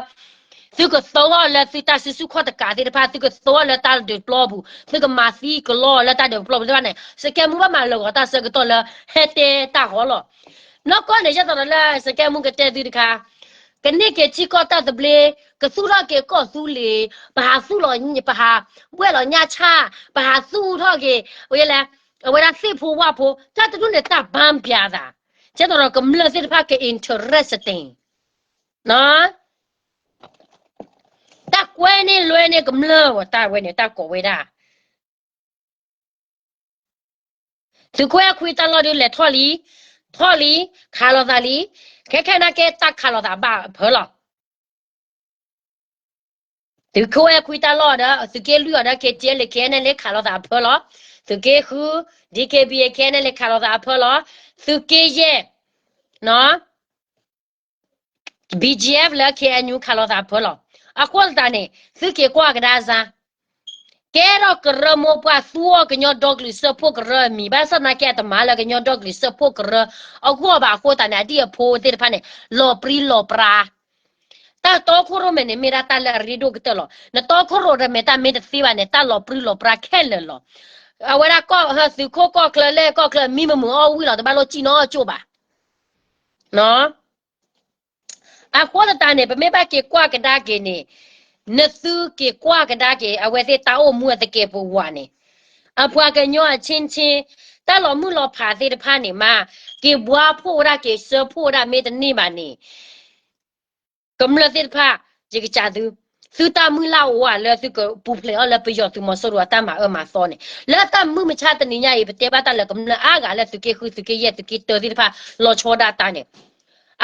သုကသိအီၤလၢသုတၢ်စုဆူၣ်ခီၣ်တကးသ့ၣ်တဖၣ်, သုကသိအီၤလၢတၢ်ဒုးပျီပူၤ, သုကမၤသံကလီလၢတၢ်ဒုးပျီပူၤသ့ၣ်တဖၣ်န့ၣ် စကဲမူဘၣ်မၤလၢာ်ဂီၤတၢ်ဆၢကတီၢ်လၢ ဟဲတဲတၢ်ဂီၤလီၤ. နီၢ်ကီၢ်န့ၣ် ယဲသိးဒီးလၢစကဲမူကတဲသုတခါ, ကန့ၢ်က့ၤထံကီၢ်တၢ်သဘျ့, ကသူၣ်ထီၣ်က့ၤကီၢ်သူလ့ၤ, ပဟးသူၣ်လီၤ, ပဟးဘှဲၣ်လီၤညၣ်ဆၣ်, ပဟးသူၣ်ထီၣ်က့ၤ, ဝဲလဲၣ်, အဝဲဒၣ်သ့ၣ်ဖိဝၣ်ဖိ, တၢ်တဒူၣ်န့ၣ်တၢ်ဘါပၠးသး, ယဲသိးဒီးကမျၢၢ်သ့ၣ်တဖၣ်က interesting တၢ်ကွဲန့ၢ်လွဲန့ၢ်ကမျၢၢ်ဝဲ တၢ်ဝဲန့ၣ် တၢ်ကိးဝဲဒၣ် သုးခိၣ်အဲၣ်ခွံတၢ်လီၢ်ဒုးလဲၤထီၣ်လံ, ထီၣ်လံ, ခးလိာ်သးလံ, ခဲခဲနာ်က့တၢ်ခးလိာ်သးဘၣ်အဖၢလီၤ. သုးခိၣ်အဲၣ်ခွံတၢ်လီၢ်ဒီး သုးက့လွံၢ်အီၤဒီး KTLA KNLA ခးလိာ်သးအဖၢလီၤ. သုးက့ဃု DKBA KNLA ခးလိာ်သးအဖၢလီၤ. သုးက့ယဲၢ် BGF လၢ KNU ခးလိာ်သးအဖၢလီၤ. အဃိသတးန့ၣ် သုက့ၤကွၢ်ကဒါစါ, ကဲထီၣ်ကရၢမိၢ်ပှၢ် သူအီၤကညီဒီကလုာ်စၢဖှိၣ်ကရၢအမံၤ ဘၣ်ဆၣ်သနာ်က့အတမၤလၢကညီဒီကလုာ်စၢဖှိၣ်ကရၢအဂီၢ်ဘၣ်အဃိသတးန့ၣ် အဒံၣ်အဖိသ့ၣ်တဖၣ်န့ၣ် လီၤပြံလီၤပြါ တၢ်တီခိၣ်ရိၣ်မဲန့ၣ် မ့ၢ်ဒၣ်တၢ်လၢအရ့ဒိၣ်ကတၢၢ်လီၤ. နတီခိၣ်ရိၣ်မဲတၢ်မ့ၢ်တသ့ဘၣ်န့ၣ် တၢ်လီၤပြံလီၤပြါခဲလၢာ်လီၤ. အဝဲဒၣ်ကီၢ် သုးခိၣ်ကီၢ်ချၢလဲၣ် ကီၢ်ချၢမံမုာ်အီၣ်ဝံၣ်လီၤ တဘၣ်လိၣ်စံၣ်နီၣ်အီၣ်ကၠိၣ်ဘၣ်. အဃိသတးန့ၣ် ပမ့ၢ်ဘၣ်က့ၤကွၢ်ကဒါက့ၤန့ၣ် နသုက့ၤကွၢ်ကဒါက့ၤ အဝဲသ့ၣ်တၢ်အိၣ်မူအသကဲးပဝးန့ၣ် အပှၤကညီအချင်းချင်း တၢ်လီၤမုၢ်လီၤဖးသ့ၣ်တဖၣ်န့ၣ်မး က့ၤဘှါဖှိၣ်ဝဲဒၣ်က့ၤစၢဖှိၣ်ဝဲဒၣ်မ့ၢ်တန့ၢ်ဘၣ်န့ၣ် ကမျၢၢ်သ့ၣ်တဖၣ် ယကစၢ်သု သုတၢ်မုၢ်လၢ်အိၣ်ဧါလၢသုကပူၤဖျဲးအီၤလၢပယီၤသုးမီၤစိရိၤအတၢ်မၤအၢမၤသီန့ၣ် လၢတၢ်မုၢ်မဆါတနံၤညါအံၤ ပတဲဘၣ်တၢ်လၢကမျၢၢ်အါဂၤလၢသုးက့ဃု သုးက့ယဲၢ် သုးက့တၢသ့ၣ်တဖၣ် လီၤဆီဒၣ်တၢ်န့ၣ်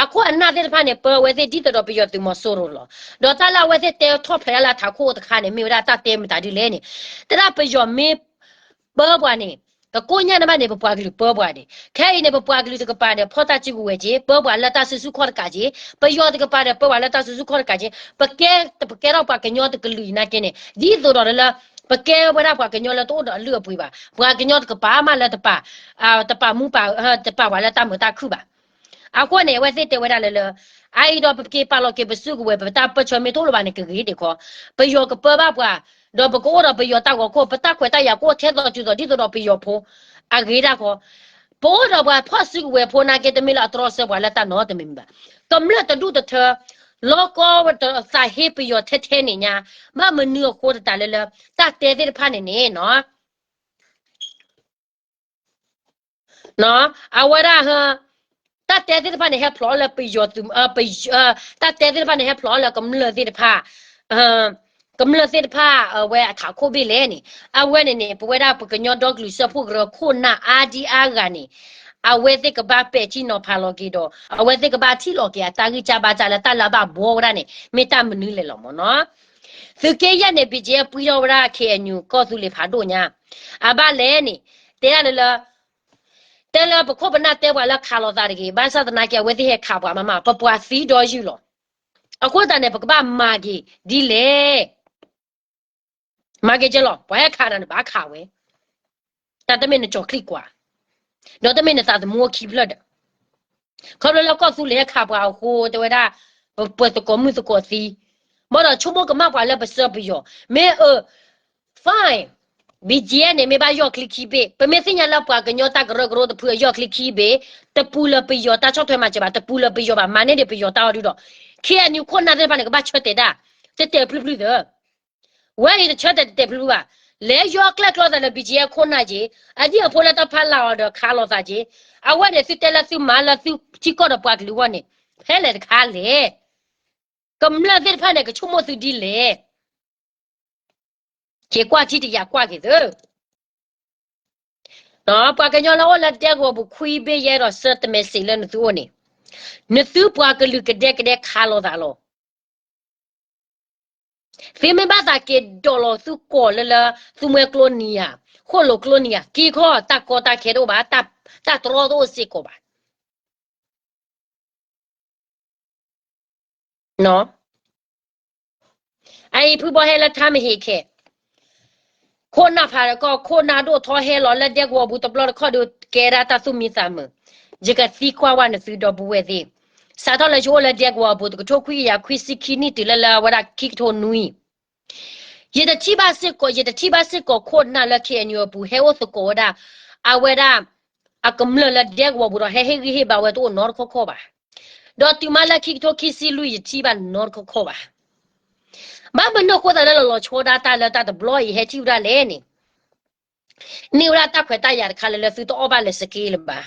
အခိၣ်အနၢ်သ့ၣ်တဖၣ်န့ၣ် ပၢဝဲသ့ၣ်ဒ်သိးဒီးပယီၤသုးမီၤစိရိၤလီၤ. ဒီးတၢ်လၢအဝဲသ့ၣ်တဲထီၣ်ဖျဲးဒၣ်လၢအထးခိၣ်အိၣ်တခါန့ၣ် မ့ၢ်ဝဲဒၣ်တၢ်တဲမတၤဒ်လဲၣ်န့ၣ် တဲဒၣ်ပယီၤမ့ၢ်ပၢပှၤန့ၣ် ပကိးညါန့ၣ်ဘၣ်န့ၣ် ပပှၤကလုာ်ပၢပှၤန့ၣ် ခဲအံၤန့ၣ် ပပှၤကလုာ်တကပၤန့ၣ် ဖီၣ်တၢ်စုကဝဲၤက့ၤ ပၢပှၤလၢတၢ်စုဆူၣ်ခီၣ်တကးက့ၤ ပယီၤတကပၤန့ၣ် ပၢပှၤလၢတၢ်စုဆူၣ်ခီၣ်တကးက့ၤ ပကဲ ပကဲထီၣ်ပှၤကညီတကလုာ်အံၤနာ်က့န့ၣ် ဒ်သိးဒီးလၢ ပကဲဝဲဒၣ်ပှၤကညီလၢတအိၣ်ဒီးအလုၢ်အပှ့ၤဘၣ် ပှၤကညီတကပၤမးလၢတပာ် တပာ်မူပာ် တပာ်ပှၤလၢတၢ်မုာ်တၢ်ခုၣ်ဘၣ်. အဃိန့ၣ် အဝဲသ့ၣ်တဲဝဲဒၣ်လၢလၢ အအံၤဒီးပက့ၤပာ်လီၤက့ၤပစုကဝဲၤ ပတၢ်ပၢၢ်ဆၢမ့ၢ်တအိၣ်လၢၤဘၣ်န့ၣ် ကဂ့ၤတ့ၢ်ခီ ပယီၤကပၢဘၣ်ပှၤ ဒီးပကအိၣ်ဒီးပယီၤတၢ်ဂီၤခိၣ် ပတၢ်ခွဲးတၢ်ယာ်ကအိၣ်ထဲသိးတုၤသိးဒ်သိးဒီးပယီၤဖိ အဂ့ၤဒၣ်ခီ ပအိၣ်ဒီးပှၤဖီၣ်စုကဝဲၤဖိနာ်က့ တမ့ၢ်လၢအတြီဆၢပှၤလၢတၢ်နီတမံၤမံၤဘၣ်. ကမျၢၢ်တဒူၣ်တထၢ လီၤကီသးဟ့ပယီၤထဲထဲန့ၣ်ညါ ဘၣ်မနုၤအဃိသတးလၢလၢ တၢ်တဲသ့ၣ်တဖၣ်န့ၣ်န့ၣ်နီၤ အဝဲဒၣ် တၢ်တဲသ့ၣ်တဖၣ်န့ၣ် ဟဲဖျိးလၢပယီၤသုး တၢ်တဲသ့ၣ်တဖၣ်န့ၣ် ဟဲဖျိးလၢကမျၢၢ်သ့ၣ်တဖၣ် ကမျၢၢ်သ့ၣ်တဖၣ် အဝဲအထးခိၣ်ဘ့ၣ်လဲၣ်န့ၣ် အဝဲန့ၣ်န့ၣ် ပဝဲဒၣ်ပကညီဒီကလုာ်စၢဖှိၣ်ကရၢခိၣ်နၢ်အါဒံအါဂၤန့ၣ် အဝဲသ့ၣ်ကဘၣ်ပဲာ်ထံနီၤဖးလီၤက့ၤဒီး အဝဲသ့ၣ်ကဘၣ်ထံၣ်လီၤက့ၤအတၢ်ဂံၢ်စၢ်ဘါစၢ်လၢတၢ်လၢအဘၣ်ဘှီဝဲဒၣ်န့ၣ် မ့ၢ်တၢ်မနုၤလဲၣ်လီၤမ့ၢ်နီၤ. သုးက့ယဲၢ်န့ၣ် ဘံၣ်ကၠံၣ် ပှံထီၣ်ဝဲဒၣ် ခ့ၣ်အဲၣ်ယူၣ် ကီၢ်သူလ့ၤဖးဒိၣ်ညါ အဘၣ်လဲၣ်န့ၣ် တဲဒၣ်လၢလၢ တဲလၢပခိၣ်ပနၢ်တဲပှၤလၢခးလိာ်သးတဂ့ၤ ဘၣ်ဆၣ်သနာ်က့ အဝဲသ့ၣ်ဟဲခးပှၤမးမး ပပှၤသံဒီးယုၢ်လီၤ. အဃိသတးန့ၣ် ပကဘၣ်မၤက့ၤဒ်လဲၣ် မၤက့ၤကဲလီၤ ပှၤဟဲခးနၤန့ၣ် ဘၣ်ခးဝဲ တၢ်တမ့ၢ်နကၠီၤချံကွၢ် ဒီးတမ့ၢ်နသးသမူခံဖျၢၣ်ဒီး ခီဖျိလၢကီၢ်သူလ့ၤဟဲခးပှၤအဃိ တဲဝဲဒၣ် ပသကိးမုၣ်သကိးသံ ဘၣ်ဒီးဆိကမိၣ်ကမၣ်ပှၤလၢပစၢပယီၤ မ့ၢ်အၢ fine ဘံၣ်ကၠံၣ်န့ၣ် မ့ၢ်ဘၣ်ယီၢ်ချံခံဘ့ၣ် ပမ့ၢ်သ့ၣ်ညါလၢပှၤကညီတၢ်ကရၢကရိတဖုအယီၢ်ချံခံဘ့ၣ် တပူၤလၢပယီၤတၢ်ဆီၣ်ထွဲမၤစၢၤဘၣ် တပူၤလၢပယီၤဘၣ် မၤန့ၢ်ဒံးပယီၤတၢ်အီၤဒုဒီး ခ့ၣ်အဲၣ်ယူၣ် ခိၣ်နၢ်သ့ၣ်တဖၣ်န့ၣ် ကဘၣ်ဆၢတဲာ်ဒၣ် တတဲာ်ဖျုဖျုသၢ ဝဲအံၤတဆၢတဲာ်တတဲာ်ဖျုဖျုဘၣ် လဲၤယီၢ်ကျဲၣ်ကျီသးလၢ ဘံၣ်ကၠံၣ် အခိၣ်နၢ်က့ၤ အဒံၣ်အဖိလၢတၢ်ဖးလၢအီၤဒီးခးလိာ်သးက့ၤ အဝဲန့ၣ်သုတဲလၢသုမၤလၢသုထံကီၢ်ဒီးပှၤကလုာ်အဂီၢ်န့ၣ် ဖဲလဲၣ်တခါလဲၣ် ကမျၢၢ်သ့ၣ်တဖၣ်န့ၣ် ကဆိကမိၣ်သုဒ်လဲၣ် က့ၤကွၢ်ထံတယာ်ကွၢ်က့ၤသု ပှၤကညီလၢအိၣ်လၢဒဲကဝီၤပူၤခွံဘ့ၣ်ယဲဒီး ဆၢတမဲာ်စ့းလၢနသုအိၣ်န့ၣ် နသုပှၤကလုာ်ကဒဲကဒဲခးလိာ်သးလီၤ သုမ့ၢ်ဘၣ်သးက့ၤဒိးလီၤသုကိာ်လၢလၢ သုမှဲကျိနံၤဧါ ဃိၣ်လိာ်ကျိနံၤဧါ က့ၤခီ တၢ်ကီတၢ်ခဲတအိၣ်ဘၣ် တၢ်တြီတအိၣ်စ့ၢ်ကီးဘၣ် အအံၤဖုဘီဟဲလၢထါမဟ့ၣ်ခဲ ခိၣ်နၢ်ဖးကီၢ် ခိၣ်နၢ်ဒိၣ်ထီဟဲလီၤလၢဒဲကဝီၤပူၤတဘျီတခီၣ်ဒီး ကဲဒၣ်တၢ်သူၣ်မံသးမုာ် ယကသံကွၢ်ဝဲနသုဒီပုၢ်ဝဲၢ်သ့ၣ် စးထီၣ်လၢယအိၣ်လၢဒဲကဝီၤပူၤ တကထိခွံကယၤခွံဆံခံနံၣ်တုၤလၢလၢအဝဲဒၣ်ခံကထိနွံ ယတထံၣ်ဘၣ်စ့ၢ်ကီး ယတထံၣ်ဘၣ်စ့ၢ်ကီးခိၣ်နၢ်လၢ ခ့ၣ်အဲၣ်ယူၣ် အပူၤ ဟဲအိၣ်သကိးဝဲဒၣ် အဝဲဒၣ် အကမျၢၢ်လၢဒဲကဝီၤပူၤဒီး ဟဲဟ့ၣ်ဂံၢ်ဟ့ၣ်ဘါဝဲတအိၣ်နီတခီခီဘၣ်. ဒီးတုၤမးလၢခံကထိခံဆံလွံၢ် ယထံၣ်ဘၣ်နီတခီခီဘၣ်. ဘၣ်မနုၤအဃိသတးလၢလီၤဆီဒၣ်တၢ်လၢတၢ်တဘျီအံၤ ဟဲထံၣ်ဝဲဒၣ်လဲၣ်န့ၣ် န့ၢ်ဝဲဒၣ်တၢ်ခွဲးတၢ်ယာ်တခါလၢလၢသုတအီၣ်ဘၣ်လဲၤ scam လၢၤဘၣ်.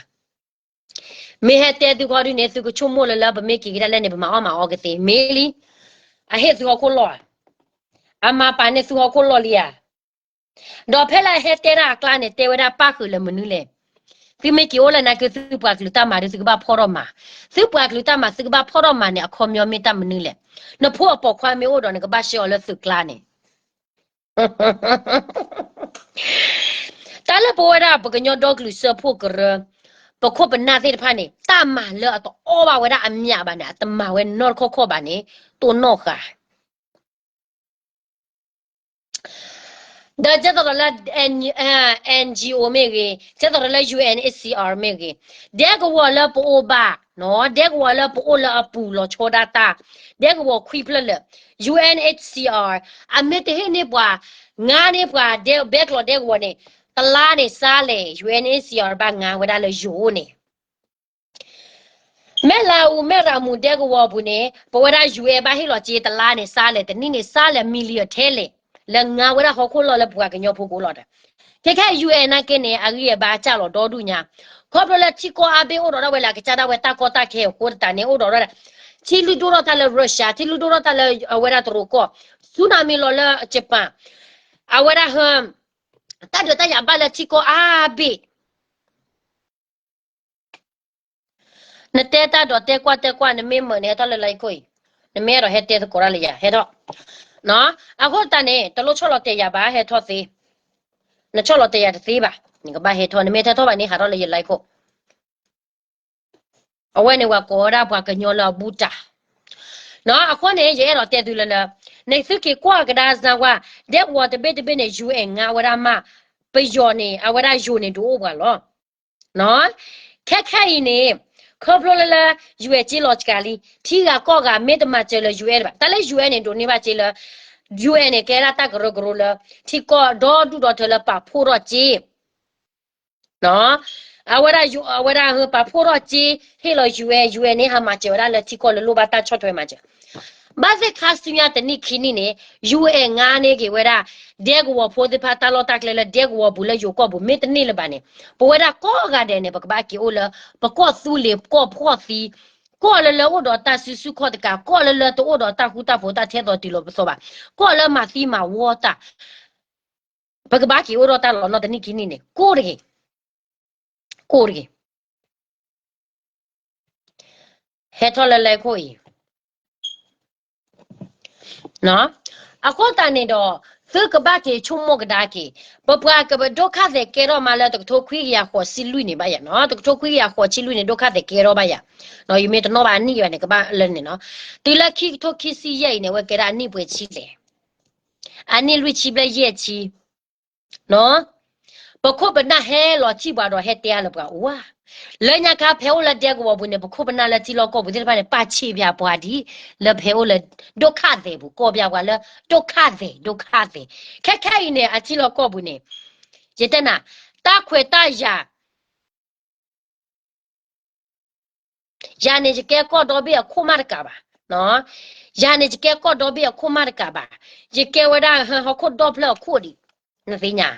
မ့ၢ်ဟဲတဲသုခီဒုန့ၣ် သုကဆိကမိၣ်လၢလၢပမ့ၢ်က့ၤကဒါလဲၣ်န့ၣ် ပမၤအီၣ်မၤအီကသ့ မ့ၢ်လံ. အဟ့ၣ်သုဟီၣ်ခိၣ်လီၢ်ဧါ. အမၤပာ်န့ၢ်သုဟီၣ်ခိၣ်လီၢ်လံဧါ. ဒီးဖဲလၢအဟဲတဲဒၣ်အကျါန့ၣ် တဲဝဲဒၣ်ပၣ်ဃုာ်လၢမနုၤလဲၣ်. သုမ့ၢ်က့ၤအိၣ်လၢနာ်က့ သုပှၤကလုာ်တၢ်မၤဒီး သုကဘၣ်ဖီၣ်ထီၣ်မၤ. သုပှၤကလုာ်တၢ်မၤ သုကဘၣ်ဖီၣ်ထီၣ်မၤန့ၣ် အခီပညီမ့ၢ်တၢ်မနုၤလဲၣ်. နဖိအပိာ်ခွါမ့ၢ်အိၣ်ဒီး နကဘၣ်ဆှၢအီၤလၢသုးကျါန့ၣ် တၢ်လၢပဝဲဒၣ်ပကညီဒီကလုာ်စၢဖှိၣ်ကရၢ ပခိၣ်ပနၢ်သ့ၣ်တဖၣ်န့ၣ် တၢ်မၤလၢအတအီၣ်ဘၣ်ဝဲဒၣ်အမျးဘၣ်န့ၣ် အတမၤဝဲနီတခီခီဘၣ်န့ၣ် တိၢ်နီၣ်ဃာ်. ဒီးကဲသိးဒီးလၢ N- NGO မ့ၢ်ဂ့ၤ, ကဲသိးဒီးလၢ UNHCR မ့ၢ်ဂ့ၤ, ဒဲကဝီၤလၢပအိၣ်ဘၣ်နီၤ, ဒဲကဝီၤလၢပအိၣ်လၢအပူၤလီၤဆီဒၣ်တၢ်, ဒဲကဝီၤခွံဖျၢၣ်လၢာ်, UNHCR အမ့ၢ်တဟ့ၣ်န့ၢ်ပှၤ, ငါန့ၢ်ပှၤဒဲဘဲကျိးဒဲကဝီၤန့ၣ်, တလါန့ၣ်စါလဲၣ်, UNHCR ဘၣ်ငါဝဲဒၣ်လၢယိၤန့ၣ် မဲၢ်လးအူ မဲၢ်ရမူ ဒဲကဝီၤပူၤန့ၣ် ပဝဲဒၣ် UN ဘၣ်ဟ့ၣ်လီၤစ့တလါန့ၣ် စါလဲၣ်, တနံၣ်န့ၣ် စါလဲၣ် million ထဲလဲၣ်, လၢငါဝဲဒၣ်ဟီၣ်ခိၣ်လီၢ်လၢပှၤကညီဖိကိးလီၤဒီး, ခဲခဲအံၤ UN နာ်က့န့ၣ် အဂံၢ်အဘါစၢ်လီၤဒီဒူၣ်ညါ, ခီဖျိလၢထံကီၢ်အါဘ့ၣ်အိၣ်ဒီးဒၣ်ဝဲလၢအကစၢ်ဒၣ်ဝဲတၢ်ကီတၢ်ခဲအဃိသတးန့ၣ် အိၣ်ဒီးဒၣ်, ထံလုၢ်ဒိၣ်ထီၣ်တၢ်လၢ Russia, ထံလုၢ်ဒိၣ်ထီၣ်တၢ်လၢအဝဲဒၣ်တရူးကီၢ်, ဆူနၤမ့ၢ်လီၤလၢ Japan, အဝဲဒၣ်ဟ တၢ်ဒုးတၢ်ယၤဘၣ်လၢထံကီၢ်အါဘ့ၣ် နတဲတၢ်ဒီးတဲကွၢ်တဲကွၢ် နမ့ၢ်မုာ်န့ၣ် ဟဲထီၣ်လၢ line ခိၣ်အံၤ, နမ့ၢ်အဲၣ်ဒိးဟဲတဲသကိးတၢ်လၢယၤ ဟဲထီၣ်, အဃိသတးန့ၣ် တလိၣ်ဆီၣ်လီၤတဲာ်ယၤဘၣ် ဟဲထီၣ်သ့, နဆီၣ်လီၤတဲာ်ယၤတသ့ဘၣ်, နကဘၣ်ဟဲထီၣ်, နမ့ၢ်ဟဲထီၣ်ဘၣ်န့ၣ် ဟးထီၣ်လၢယ line ခိၣ်, အဝဲန့ၣ် ပှၤကိးဝဲဒၣ်ပှၤကညီလၢအဘူးတၢ် အဃိန့ၣ် ယအဲၣ်ဒိးတဲသုလၢလၢ, နသုက့ၤကွၢ်ကဒါစၢ်ဝဲ, ဒဲကဝီၤတဘ့ၣ်တဘ့ၣ်န့ၣ် UN ငါဝဲဒၣ်မး, ပယီၤန့ၣ် အဝဲဒၣ်ယိၤန့ၣ်ဒုးအိၣ်ပှၤလီၤ. ခဲခဲအံၤန့ၣ်, ခီဖျိလၢလၢ, UN စ့လီၤစှၤလံ, ထံဂၤကီၢ်ဂၤမ့ၢ်တမၤစၢၤလၢ UN ဘၣ်, တၢ်လၢ UN န့ၣ်ဒိးန့ၢ်ဘၣ်စ့လၢ, UN န့ၣ်ကဲဒၣ်တၢ်ကရၢကရိလၢ, ထံကီၢ်ဒီဒူၣ်ဒီထၢလၢပာ်ဖှိၣ်ထီၣ်စ့ အဝဲဒၣ်, အဝဲဒၣ်ပာ်ဖှိၣ်ထီၣ်စ့, ဟ့ၣ်လီၤ UN, UN န့ၣ် ဟးမၤစၢၤဝဲဒၣ်လၢထံကီၢ်လၢလိၣ်ဘၣ်တၢ်ဆီၣ်ထွဲမၤစၢၤ, ဘၣ်သ့ၣ်ခါဆူညါတနံၣ်ခံနံၣ်န့ၣ်, UN ငါန့ၢ်က့ၤဝဲဒၣ်, ဒဲကဝီၤဖိသ့ၣ်တဖၣ်တၢ်လီၢ်တၢ်ကျဲလၢဒဲကဝီၤပူၤလၢယိၤကီၢ်ပူၤ မ့ၢ်တန့ၢ်လၢၤဘၣ်န့ၣ်, ပဝဲဒၣ်ကိးဂၤဒဲးန့ၣ် ပကဘၣ်က့ၤအိၣ်လၢ, ပကီၢ်သူလ့ၤ ကီၢ်ဖှီၣ်သံ, ကီၢ်လၢလၢအိၣ်ဒီးတၢ်စုဆူၣ်ခီၣ်တကး, ကီၢ်လၢလၢတအိၣ်ဒီးတၢ်ဃူတၢ်ဖိးတၢ်ထဲသိးတုၤလီၤပသီဘၣ်, ကီၢ်လၢမၤသံမၤဝီတၢ် ပကဘၣ်က့ၤအိၣ်ဒီးတၢ်လီၤနီတနံၣ်ခံနံၣ်န့ၣ် ကိၢ်တဂ့ၤ, ကိၢ်တဂ့ၤ, ဟဲထီၣ်လၢ line ခိၣ်အံၤ, အဃိသတးန့ၣ်ဒီး, သုကဘၣ်က့ၤဆိကမိၣ်ကဒါက့ၤ, ပပှၤကဒိခါသဲးကဲထီၣ်မးလၢတကထိခွံကယၤဃိးဆံလွံၢ်န့ၣ်ဘၣ်ယၤနီၤ, တကထိခွံကယၤဃိးဆံလွံၢ်န့ၣ် ဒိခါသဲးကဲထီၣ်ဘၣ်ယၤ, ယမ့ၢ်တနီၣ်ဘၣ်အနံၣ်ယၤန့ၣ် ကဘၣ်လၢန့ၣ်နီၤ, တုၤလၢခံကထိခံဆံယဲၢ်အံၤန့ၣ် အဝဲကဲဒၣ်အနံၣ်ပှဲၤဆံလဲၣ် အနံၣ်လွံၢ်ဆံဘျဲၣ်ယဲၢ်ဆံ, ပခိၣ်ပနၢ်ဟဲလီၤထံၣ်ပှၤဒီးဟဲတဲအါလၢပှၤအိၣ်ဧါ, လၢညါခါဖဲအိၣ်လၢဒဲကဝီၤပူၤန့ၣ် ပခိၣ်ပနၢ်လၢထံလီၢ်ကီၢ်ပူၤသ့ၣ်တဖၣ်န့ၣ် ပာ်ဆံးပၠးပှၤဒ်, လၢဖဲအိၣ်လၢ, ဒိခါသဲးပူၤ ကိးပၠးပှၤလၢ, ဒိခါသဲး ဒိခါသဲး, ခဲခဲအံၤန့ၣ် အထံလီၢ်ကီၢ်ပူၤန့ၣ်, ယတဲနၤ, တၢ်ခွဲးတၢ်ယာ် ယၤန့ၣ်ယကဲကီၢ်ဒီဘ့ၣ်အခိၣ်မးတကးဘၣ်, ယၤန့ၣ်ယကဲကီၢ်ဒီဘ့ၣ်အခိၣ်မးတကးဘၣ်, ယကဲဝဲဒၣ်ဟီၣ်ခိၣ်ဒီဖျၢၣ်အခိၣ်ဒံး, နသ့ၣ်ညါ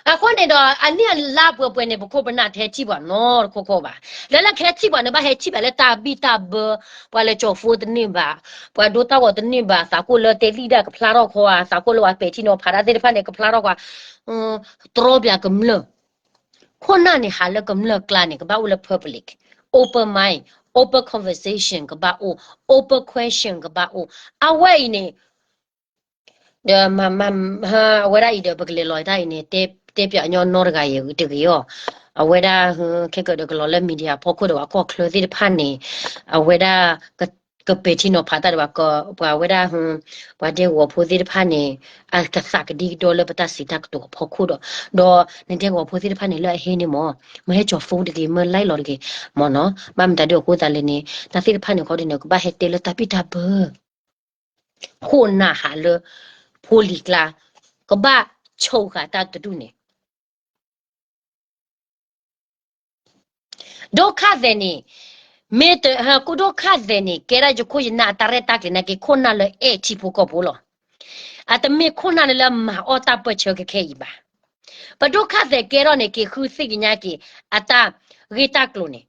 အဃိန့ၣ်ဒီး အနံၣ်အလါပှဲၤပှဲၤန့ၣ် ပခိၣ်ပနၢ်တဟဲထံၣ်ပှၤနီတခီခီဘၣ်, လၢလၢကဟဲထံၣ်ပှၤန့ၣ် ဘၣ်ဟဲထံၣ်ပှၤလၢတၢ်ဘံၣ်တၢ်ဘၢ, ပှၤလဲၤကၠီၤဖိတန့ၢ်ဘၣ်, ပှၤဒိတၢ်ဂီၤတန့ၢ်ဘၣ်, သးကိၣ်လၢတဲလံၣ်ဒၣ်ကဖျါထီၣ်ခီဧါ, သးကိၣ်လၢပှၤပဲာ်ထံနီၤဖးတၢ်သ့ၣ်တဖၣ်န့ၣ် ကဖျါထီၣ်ခီဧါ, တြီပၠးကမျၢၢ် ခိၣ်နၢ်န့ၣ်ဟးလၢကမျၢၢ်ကျါန့ၣ် ကဘၣ်အိၣ်လၢ public, open mind, open conversation ကဘၣ်အိၣ်, open question ကဘၣ်အိၣ်, အဝဲအံၤန့ၣ် ဒီးမၤ, အဝဲဒၣ်အံၤဒီး ပကလဲၤလီၤတၢ်အံၤန့ၣ် တဲပၠးညီနီတဂၤအံၤတဂ့ၤအီၤ, အဝဲဒၣ် ခဲကဒီးကလီၤလၢ media ဖီခိၣ်ဒီးပှၤကီၢ်ချၢသ့ၣ်တဖၣ်န့ၣ်, အဝဲဒၣ် ကပဲာ်ထံနီၤဖးတၢ်ဒီး ပှၤဝဲဒၣ် ပှၤဒဲကဝီၤဖိသ့ၣ်တဖၣ်န့ၣ်, အကသးကဒံကဒါလၢပတၢ်စံးတၢ်ကတိၤအဖီခိၣ်ဒီး, ဒီးနဒဲကဝီၤဖိသ့ၣ်တဖၣ်န့ၣ် လၢအဟဲန့ၣ်မ့ၢ်, မ့ၢ်ဟဲကၠီၤဖိတဂ့ၤ မ့ၢ်လၢလီၤတဂ့ၤ, မ့ၢ်နီၤ, ဘၣ်မတၤဒ်အဃိသတးလဲၣ်န့ၣ် တၢ်သ့ၣ်တဖၣ်န့ၣ် ခီဒ်န့ၣ် ကဘၣ်ဟဲတဲလၢတၢ်ဘံၣ်တၢ်ဘၢ ခိၣ်နၢ်ဟးလၢ ဖိလံၤကျါ ကဘၣ်ဆိၣ်ဃာ်တၢ်တဒူၣ်န့ၣ်, ဒိခါသဲးန့ၣ်, မ့ၢ်တဟဲကိၣ်ဒိခါသဲးန့ၣ် ကဲဒၣ်ယခိၣ်ယနၢ်အတၢ်ရဲၣ်တၢ်ကျဲၤနာ်က့ ခိၣ်နၢ်လၢအဲၣ်ထံဖိကီၢ်ဖိလီၤ. အတမ့ၢ်ခိၣ်နၢ်လၢလၢမၤအီၣ်တၢ်ပၢၢ်ဆၢခဲခဲအံၤဘၣ်. ပဒိခါသဲးကဲထီၣ်န့ၣ် က့ၤဃုသ့ၣ်ညါက့ၤ အတၢ်ဂ့ၢ်တၢ်ကျိၤန့ၣ်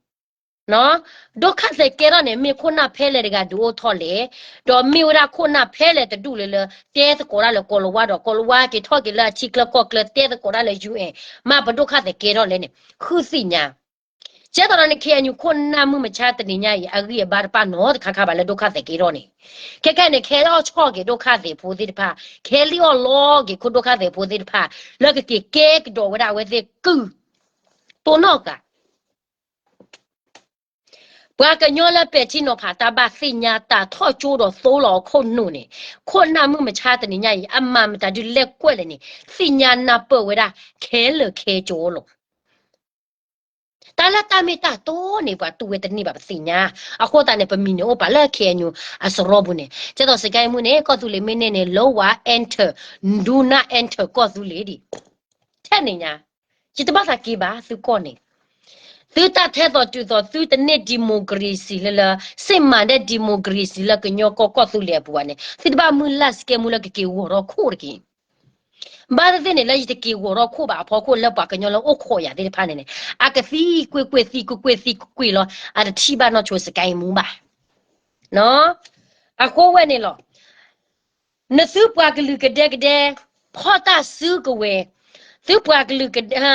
ဒိခါသဲးကဲထီၣ်န့ၣ် မ့ၢ်ခိၣ်နၢ်ဖဲလဲၣ်တဂၤဒုးအိၣ်ထီၣ်လဲၣ်, ဒီးမ့ၢ်ဝဲဒၣ်ခိၣ်နၢ်ဖဲလဲၣ်တဒူၣ်လၢလၢ တဲသကိးတၢ်လၢကီၤလၤဝါဒီး ကီၤလၤဝါက့ၤထီၣ်က့ၤလၢအထံချၢကီၢ်ချၢ တဲသကိးတၢ်လၢ UN မ့ၢ်ပဒိခါသဲးကဲထီၣ်လဲၣ်န့ၣ် ဃုသ့ၣ်ညါ. ကဲသိးဒီးန KNU ခိၣ်နၢ်မုၢ်မဆါတနံၤညါအံၤ အဂံၢ်အဘါတပၣ်နီတခါခါဘၣ်လၢ ဒိခါသဲးကဲထီၣ်န့ၣ်. ခဲခဲန့ၣ် ခဲအီၣ်ဆီၣ်က့ၤဒိခါသဲးဖိသ့ၣ်တဖၣ်, ခဲလံၣ်အီၣ်လီက့ၤခိၣ်ဒိခါသဲးဖိသ့ၣ်တဖၣ် လၢကက့ၤကဲကဒီးဝဲဒၣ်အဝဲသ့ၣ်ကုၢ် တိၢ်နီၣ်ဂၤ. ပှၤကညီလၢပဲာ်ထံနီၤဖးတၢ်ဘၣ်သ့ၣ်ညါတၢ်ထီၣ်ကၠိဒီးသိလီၤအခိၣ်နူာ်န့ၣ်, ခိၣ်နၢ်မုၢ်မဆါတနံၤညါအံၤ အမၤမတၤဒုးလဲၤကွဲးလဲၣ်န့ၣ်, သ့ၣ်ညါနၢ်ပၢၢ်ဝဲဒၣ်ခဲလၢာ်ခဲဆ့လီၤ. တၢ်လၢတၢ်မ့ၢ်တၢ်တီန့ၣ် ပှၤတူၢ်ဝဲတန့ၢ်ဘၣ်ပသ့ၣ်ညါ. အဃိသတးန့ၣ် ပမံၤန့ၣ်အိၣ်ပာ်လၢ KNU အစရီပူၤန့ၣ်, ကဲသိးစကဲမူန့ၣ် ကီၢ်သူလ့ၤမ့ၢ်န့ၢ်န့ၣ် လၢဝါ enter, ဒူနၢ် enter ကီၢ်သူလ့ၤဒံး. ထဲန့ၣ်ညါ, ယတဘၣ်သးက့ၤဘၣ်သုကီၢ်န့ၣ်, သုတၢ်ထဲသိးတုၤသိး သုတန့ၢ် democracy လၢလၢ, စ့မၤဒဲး democracy လၢကညီကီၢ်ကီၢ်သူလ့ၤအပူၤဘၣ်န့ၣ် သုတဘၣ်မုၢ်လၢ်စကဲမူလၢကက့ၤဂီၤထီၣ်ခိၣ်တက့ၢ်. ဘၣ်သ့ၣ်သ့ၣ်န့ၣ် လၢယတက့ၤဂီၤထီၣ်ခိၣ်ဘၣ်အဖီခိၣ် လၢပှၤကညီလၢအိၣ်ခိးယၤသ့ၣ်တဖၣ်န့ၣ်န့ၣ် အကသံကွ့ၢ်ကွ့ၢ်သံကွ့ၢ်ကွ့ၢ်သံကွ့ၢ်ကွ့ၢ်လီၤ. အတထံၣ်ဘၣ်နီၢ်ဆိစကဲမူဘၣ်. အဃိဝဲန့ၣ်လီၤ. နသုပှၤကလုာ်ကဒဲကဒဲ, ဖီၣ်တၢ်စုကဝဲၤ, သုပှၤကလုာ်ကဒဲ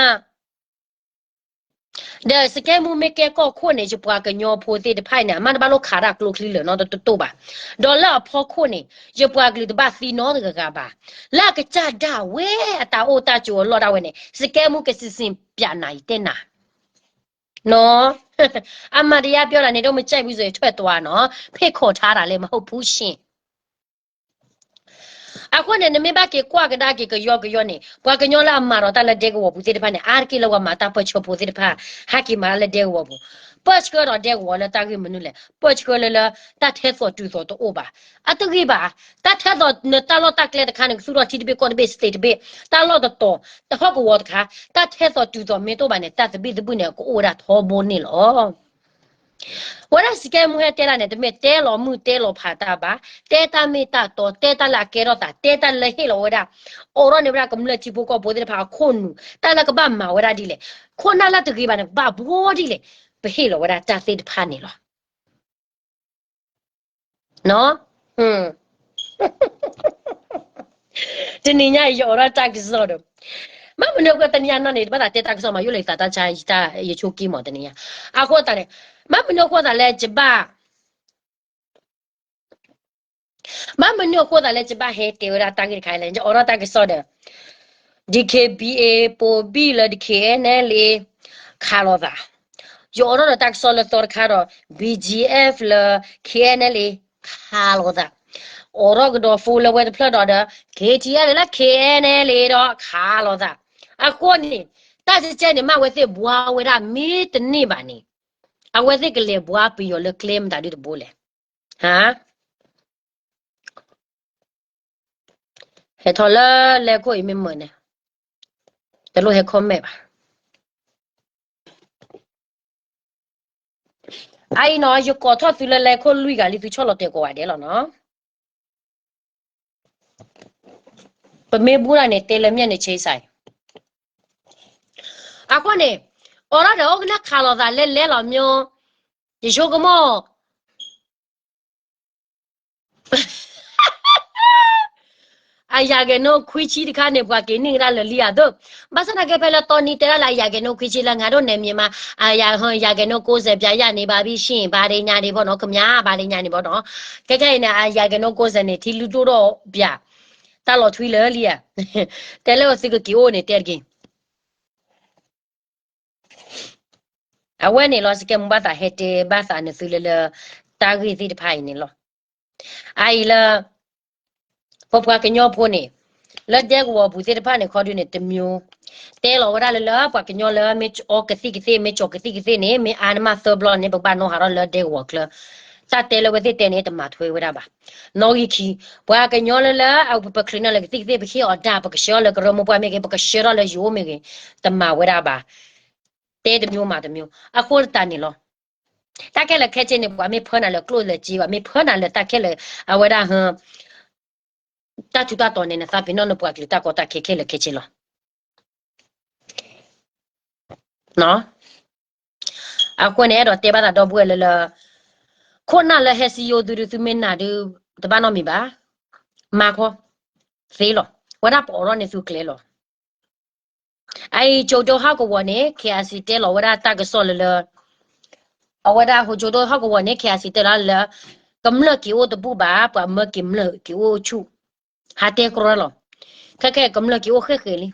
ဒီးစကဲမူမ့ၢ်ကဲကီၢ်ခိၣ်န့ၣ် ယပှၤကညီဖိသ့ၣ်တဖၣ်အံၤန့ၣ် အမ့ၢ်တဘၣ်လိၣ်ခးတၢ်ကျိချံလၢာ်နီတတိၢ်ဘၣ်. ဒီးလၢအဖီခိၣ်န့ၣ် ယပှၤကလုာ်တဘၣ်သံနီတဂၤဂၤဘၣ်. လၢအကစၢ်ဒၣ်ဝဲအတၢ်အိၣ်တၢ်ကၠိအလီၢ်ဒၣ်ဝဲန့ၣ် စကဲမူကစံးစံးပျးနၤယတဲနၤနီၤ. အမၤတယါပျီတၢ်န့ၣ် ဒိၣ်မစဲးဘုဇိးထွဲၣ်တွၤနီၤ ဖ့ၣ်ခိးထါတၢ်လဲၣ်မဟိၣ်ဖူဆ့ၣ် အဃိန့ၣ် နမ့ၢ်ဘၣ်က့ၤကွၢ်ကဒါက့ၤကယီကယီန့ၣ် ပှၤကညီလၢအမၤဒီးတၢ်လၢဒဲကဝီၤပူၤသ့ၣ်တဖၣ်န့ၣ် အါတက့ၢ်လၢပှၤမၤတၢ်ပၢၢ်ဆၢဖိသ့ၣ်တဖၣ် ဟဲက့ၤမၤလၢဒဲကဝီၤပူၤ, ပၢၢ်ဆှၢဒီးဒဲကဝီၤလၢတၢ်ဂ့ၢ်မနုၤလဲၣ်, ပၢၢ်ဆှၢလၢလၢတၢ်ထဲသိးတုၤသိးတအိၣ်ဘၣ်. အတဂ့ၤဘၣ်, တၢ်ထဲသိးနတၢ်လီၢ်တၢ်ကျဲတခါန့ၣ် ကသူၣ်ထီၣ်ထံတဘ့ၣ်ကီၢ်တဘ့ၣ် state တဘ့ၣ်, တၢ်လီၢ်တတီၤ တဟီၣ်ကဝီၤတခါ, တၢ်ထဲသိးတုၤသိးမ့ၢ်တအိၣ်ဘၣ်န့ၣ် တၢ်သဘံၣ်သဘုၣ်န့ၣ် ကအိၣ်ဝဲဒၣ်ထီဘိန့ၣ်လီၤ. ဝဲဒၣ်စကဲမူဟဲတဲဒၣ်န့ၣ် တမ့ၢ်တဲလီၤမုၢ်တဲလီၤဖးတၢ်ဘၣ်, တဲတၢ်မ့ၢ်တၢ်တီ, တဲတၢ်လၢအကဲထီၣ်သး, တဲတၢ်လၢဟ့ၣ်လီၤဝဲဒၣ်, အိးထီၣ်န့ၢ်ဝဲဒၣ်ကမျၢၢ်ထံဖိကီၢ်ဖိသ့ၣ်တဖၣ်အခိၣ်နူာ်, တၢ်လၢကဘၣ်မၤဝဲဒၣ်ဒ်လဲၣ်, ခိၣ်နၢ်လၢတဂ့ၤဘၣ်န့ၣ် ဘၣ်ဘှီဒ်လဲၣ်, ပဟ့ၣ်လီၤဝဲဒၣ်တၢ်သ့ၣ်တဖၣ်န့ၣ်လီၤ. တနံၤညါအံၤ ယအိးထီၣ်တၢ်ကစီၣ်ဒီး, ဘၣ်မနုၤအဃိတနံၤညါနီၢ်န့ၣ် တဘၣ်သးတဲတၢ်ကစီၣ်မး ယိၣ်လၢယသးတၢ်ဆါ ယဆိက့မးတနံၤညါ, အဃိသတးန့ၣ်, ဘၣ်မနုၤအဃိသတးလဲၣ် ယဘၣ် ဘၣ်မနုၤအဃိသတးလဲၣ် ယဘၣ်ဟဲတဲဝဲဒၣ်တၢ်ဂ့ၢ်တခါအံၤလဲၣ်, ယအိးထီၣ်တၢ်ကစီၣ်ဒီး DKBA ပိာ်ဘံၣ်လၢ ဒ် KNLA ခးလိာ်သး, ယအိးထီၣ်ဒီးတၢ်ကစီၣ်လၢသီတခါဒီး BGF လၢ KNLA ခးလိာ်သး, အိးထီၣ်ကဒီး phone လၢဝဲတဖျၢၣ်ဒီးဒီး KTLA လၢ KNLA ဒီးခးလိာ်သး, အဃိန့ၣ်, တၢ်ကကဲန့ၣ် မ့ၢ်အဝဲသ့ၣ်ဘှါဝဲဒၣ်မ့ၢ်တန့ၢ်ဘၣ်န့ၣ်, အဝဲသ့ၣ်ကလဲၤဘှါပယီၤလၢကျဲမတၤဒုတဘိလဲၣ်, ဟါ ဟဲထီၣ်လၢလဲၤခိၣ်အံၤမ့ၢ်မၢန့ၣ်, တလိၣ်ဟဲ comment ဘၣ်. အအံၤနီၤ ယကိးထီၣ်သုလၢလဲၤခိၣ်လွံၢ်ဂၤလံ သုဆီၣ်လီၤတဲာ်ကိးဂၤဒဲးလီၤနီၤ. ပမ့ၢ်ဘူၣ်တၢ်န့ၣ် တဲလၢမ့ၢ်န့ၣ်ဆ့စၢ်အံၤ, အဃိန့ၣ်, အိးထီၣ်ဒီးအိၣ်ကနၣ်ခးလိာ်သးလဲၤလဲၤလီၤမၠိ, ယဆိကမိၣ် အရာခိုင်နှုန်းခွံဆံတခါန့ၣ် ပှၤက့ၤန့ၢ်ကဒါလၢာ်လံဧါဒိၣ်, ဘၣ်ဆၣ်သနာ်က့ဖဲလၢတီနံတဲဒၣ်လၢအရာခိုင်နှုန်းခွံဆံလၢ ငါတို့နယ်မြေမှာ အရာ, ရာခိုင်နှုန်းကိုးဆယ်ပြယါနေပါပြီရှင်, ဘာတွေညာတွေပေါ့နော်ခင်ဗျာ, ဘာတွေညာတွေပေါ့နော်, ခဲခဲအံၤန့ၣ် အရာခိုင်နှုန်းကိုးဆယ်န့ၣ် ထံလုၢ်ဒိၣ်ထီၣ်ပြ, တၢ်လီၤထွံလၢာ်လံဧါ, တဲလၢသုကက့ၤအိၣ်န့ၣ်တဲတက့ၢ်. အဝဲန့ၣ်လီၤ စကဲမူဘၣ်သးဟဲတဲဘၣ်သးနသုလၢလၢ တၢ်ဂ့ၢ်သ့ၣ်တဖၣ်အံၤန့ၣ်လီၤ. အအံၤလၢ ပပှၤကညီဖိန့ၣ် လၢဒဲကဝီၤပူၤသ့ၣ်တဖၣ်န့ၣ် ခီဒုန့ၣ် တစ်မျိုး, တဲလီၤဝဲဒၣ်လၢလၢ ပှၤကညီလၢမ့ၢ်အီကသံၣ်ကသ့ၣ် မ့ၢ်ကၠီၤကသံၣ်ကသ့ၣ်န့ၣ် မ့ၢ်အါန့ၢ်မးသၢဘျီန့ၣ် ပကဘၣ်နီၣ်ဟးထီၣ်လၢဒဲကဝီၤချၢ, တၢ်တဲလၢဝဲသ့ၣ်တဲန့ၣ် တမၤထွဲဝဲဒၣ်ဘၣ်. နီၣ်ဂံၢ်ခံ, ပှၤကညီလၢလၢ ပချုးန့ၢ်လၢကသံၣ်ကသ့ၣ် ပဟ့ၣ်အီၤဒၣ် ပကဆှၢလၢကရၢမိၢ်ပှၢ်မ့ၢ်ဂ့ၤ ပကဆှၢထီၣ်လၢယိၤမ့ၢ်ဂ့ၤ, တမၤဝဲဒၣ်ဘၣ်. တဲတစ်မျိုးမၤတစ်မျိုး အဃိသတးန့ၣ်လီၤ. တၢ်ခဲလၢာ်ခဲဆ့န့ၣ် ပှၤမ့ၢ်ဖၢနၤလၢကျိၣ်လၢစ့ဘၣ်, မ့ၢ်ဖၢနၤလၢတၢ်ခဲလၢာ် အဝဲဒၣ်ဟ တၢ်ထူးတၢ်တီၤန့ၣ် နသးပ့ၤနီၣ်နပှၤကလုာ်တၢ်ကီတၢ်ခဲခဲလၢာ်ခဲဆ့လီၤ. အဃိန့ၣ် အဲၣ်ဒိးတဲဘၣ်သးဒီပုၢ်ဝဲၢ်လၢလၢ ခိၣ်နၢ်လၢဟဲစံယိသုဒုး သုမ့ၢ်နာ်ဒုး တဘၣ်နီတမံၤဘၣ်. မၤခီ သ့လီၤ. ဝဲဒၣ်ပအိးထီၣ်န့ၢ်သုကျဲလီၤ. အအံၤ ကၠိဒိၣ်ဟီၣ်ကဝီၤန့ၣ် KIC တဲလီၤဝဲဒၣ်တၢ်ကစီၣ်လၢလၢ အဝဲဒၣ်ဟိကၠိဒိၣ်ဟီၣ်ကဝီၤန့ၣ် KIC တဲလီၤလၢ ကမျၢၢ်က့ၤအိၣ်တဘူၣ်ဘၣ်, ပှၤမၢက့ၤမျၢၢ်က့ၤအိၣ်ဆူၣ်, ဟးတဲကြီလီၤ. ခဲခဲကမျၢၢ်က့ၤအိၣ်ဃဲၣ်ဃဲၣ်လံ.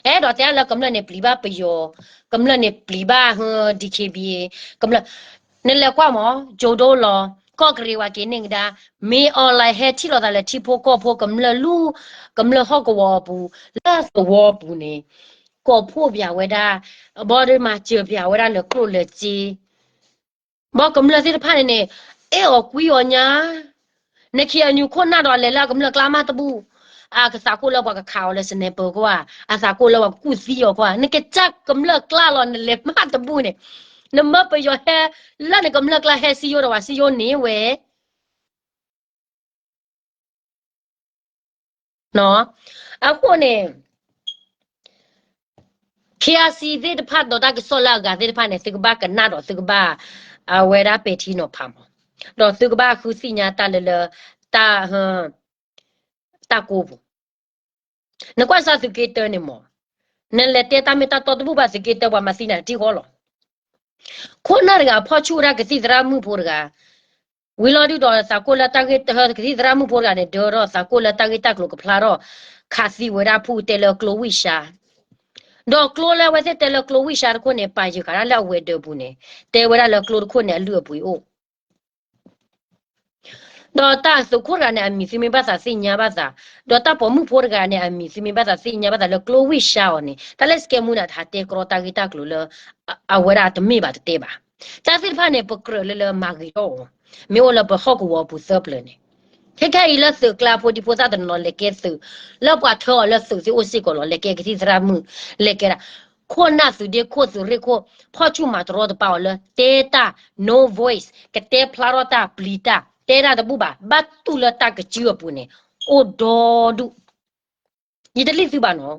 အဲၣ်ဒိးတဲလၢကမျၢၢ်န့ၣ်ပျံၤဘၣ်ပယီၤ, ကမျၢၢ်န့ၣ်ပျံၤဘၣ် DKBA, ကမျၢၢ်, နလဲၤကွၢ်မး, ကၠိဒိလီၤ, ကီၢ်ကရံၤဝဲက့ၤန့ၢ်ကဒါ, မ့ၢ်အီၤလဲၤဟဲထံၣ်လိာ်သးလၢထံဖိကီၢ်ဖိကမျၢၢ်လူၢ်, ကမျၢၢ်ဟီၣ်ကဝီၤအပူၤ, လၢသဝီပူၤန့ၣ်, ကိးဖှိၣ်ပၠးဝဲဒၣ်, ဘီဒုးမၤစၢၤပၠးဝဲဒၣ်လၢကျိၣ်လၢစ့ ဘၣ်ကမျၢၢ်သ့ၣ်တဖၣ်န့ၣ်န့ၣ်, အဲၣ်အီၤကွံအီၤညါ, နခံအညူခိၣ်နၢ်ဒီးလဲၤလၢအကမျၢၢ်ကျါမးတဘူၣ်, အကသးကိၢ်လၢပှၤကခးအီၤလၢ sniper ကွၢ်, အသးကိၢ်လၢပှၤကကူၣ်သံအီၤကွၢ်, နကစၢ်ကမျၢၢ်ကျါလီၤ နလဲၤမးတဘူၣ်န့ၣ်, နမၢပယီၤဟဲ, လၢနကမျၢၢ်ကျါဟဲစံယိဒီးပှၤစံယိန့ၣ်ဝဲ အဃိန့ၣ် KIC သ့ၣ်တဖၣ်ဒီးတၢ်ကစီၣ်လၢအဂၤသ့ၣ်တဖၣ်န့ၣ် သုကဘၣ်ကနၣ်ဒီး သုကဘၣ်, အဝဲဒၣ်ပဲာ်ထံနီၤဖးမး, ဒီးသုကဘၣ်ဃုသ့ၣ်ညါတၢ်လၢလၢ, တၢ်, တၢ်ကိးပူၤ, နကွၢ်စၢ်သုးက့တၢန့ၣ်မး, နလဲၤတဲတၢ်မ့ၢ်တၢ်တီတဘူၣ်ဘၣ် သုးက့တၢပှၤမၤသံနၤတထံၣ်ဃီလီၤ. ခိၣ်နၢ်တဂၤဖီၣ်ဆူၣ်ဝဲဒၣ်ကသံၣ်သရၣ်မုၣ်ဖိတဂၤ, ဝံၤလီၤဒုးဒီးသးကိၢ်လၢတၢ်ဂ့ၢ်, ကသံၣ်သရၣ်မုၣ်ဖိတဂၤန့ၣ် ဒၢထီၣ်သးကိၢ်လၢတၢ်ဂ့ၢ်တၢ်ကျိၤကဖျါထီၣ်, ခးသံဝဲဒၣ်ဖုတဲလၢကျိဝံၡါ, ဒီးကျိလၢအဝဲသ့ၣ်တဲလၢကျိဝံၡါတခိၣ်န့ၣ် ပာ်ယုာ်ဃာ်ဒၣ်လၢအဝဲၤဒၢးပူၤန့ၣ်, တဲဝဲဒၣ်လၢကျိတခိၣ်န့ၣ် အလုၢ်အပှ့ၤအိၣ် ဒီးတၢ်သုးခိၣ်တဂၤန့ၣ် အမံၤသုမ့ၢ်ဘၣ်သးသ့ၣ်ညါဘၣ်သး, ဒီးတၢ်ပိာ်မုၣ်ဖိတဂၤန့ၣ် အမံၤသုမ့ၢ်ဘၣ်သးသ့ၣ်ညါဘၣ်သးလၢကျိဝံၡါအီၤန့ၣ် တၢ်လၢစကဲမူန့ၣ် တဟးတဲကြီတၢ်ဂ့ၢ်တၢ်ကျိၤလၢ အဝဲဒၣ်တမ့ၢ်ဘၣ်တတဲဘၣ်. တၢ်သ့ၣ်တဖၣ်န့ၣ် ပကြၢးလၢလၢမၤဂ့ၤထီၣ်အီၤ, မ့ၢ်အိၣ်လၢပဟီၣ်ကဝီၤပူၤသၢပျၢၤန့ၣ်, ခဲခဲအံၤလၢသုးကျါဖိဒံဖိသၣ်တနီၤလဲၤကဲသုး, လၢပှၤထၢအီၤလၢသုးသ့ၣ်အိၣ်စ့ၢ်ကီးလီၤ လဲၤကဲကသံၣ်သရၣ်မုၣ်, လဲၤကဲဒၣ်, ခိၣ်နၢ်သုးဒ့ခိၣ်သုးရ့ၣ်ခိၣ်, ဖီၣ်ဆူၣ်မၤတရီတပါအီၤလၢတဲတၢ်, no voice, ကတဲဖျါထီၣ်တၢ်ပျံၤတၢ်, တဲတၢ်တဘူၣ်ဘၣ်, ဘၣ်တူၢ်လၢတၢ်ကစုအပူၤန့ၣ်, အိၣ်ဒီဒူၣ် ယတလံၣ်သုဘၣ်နီၤ,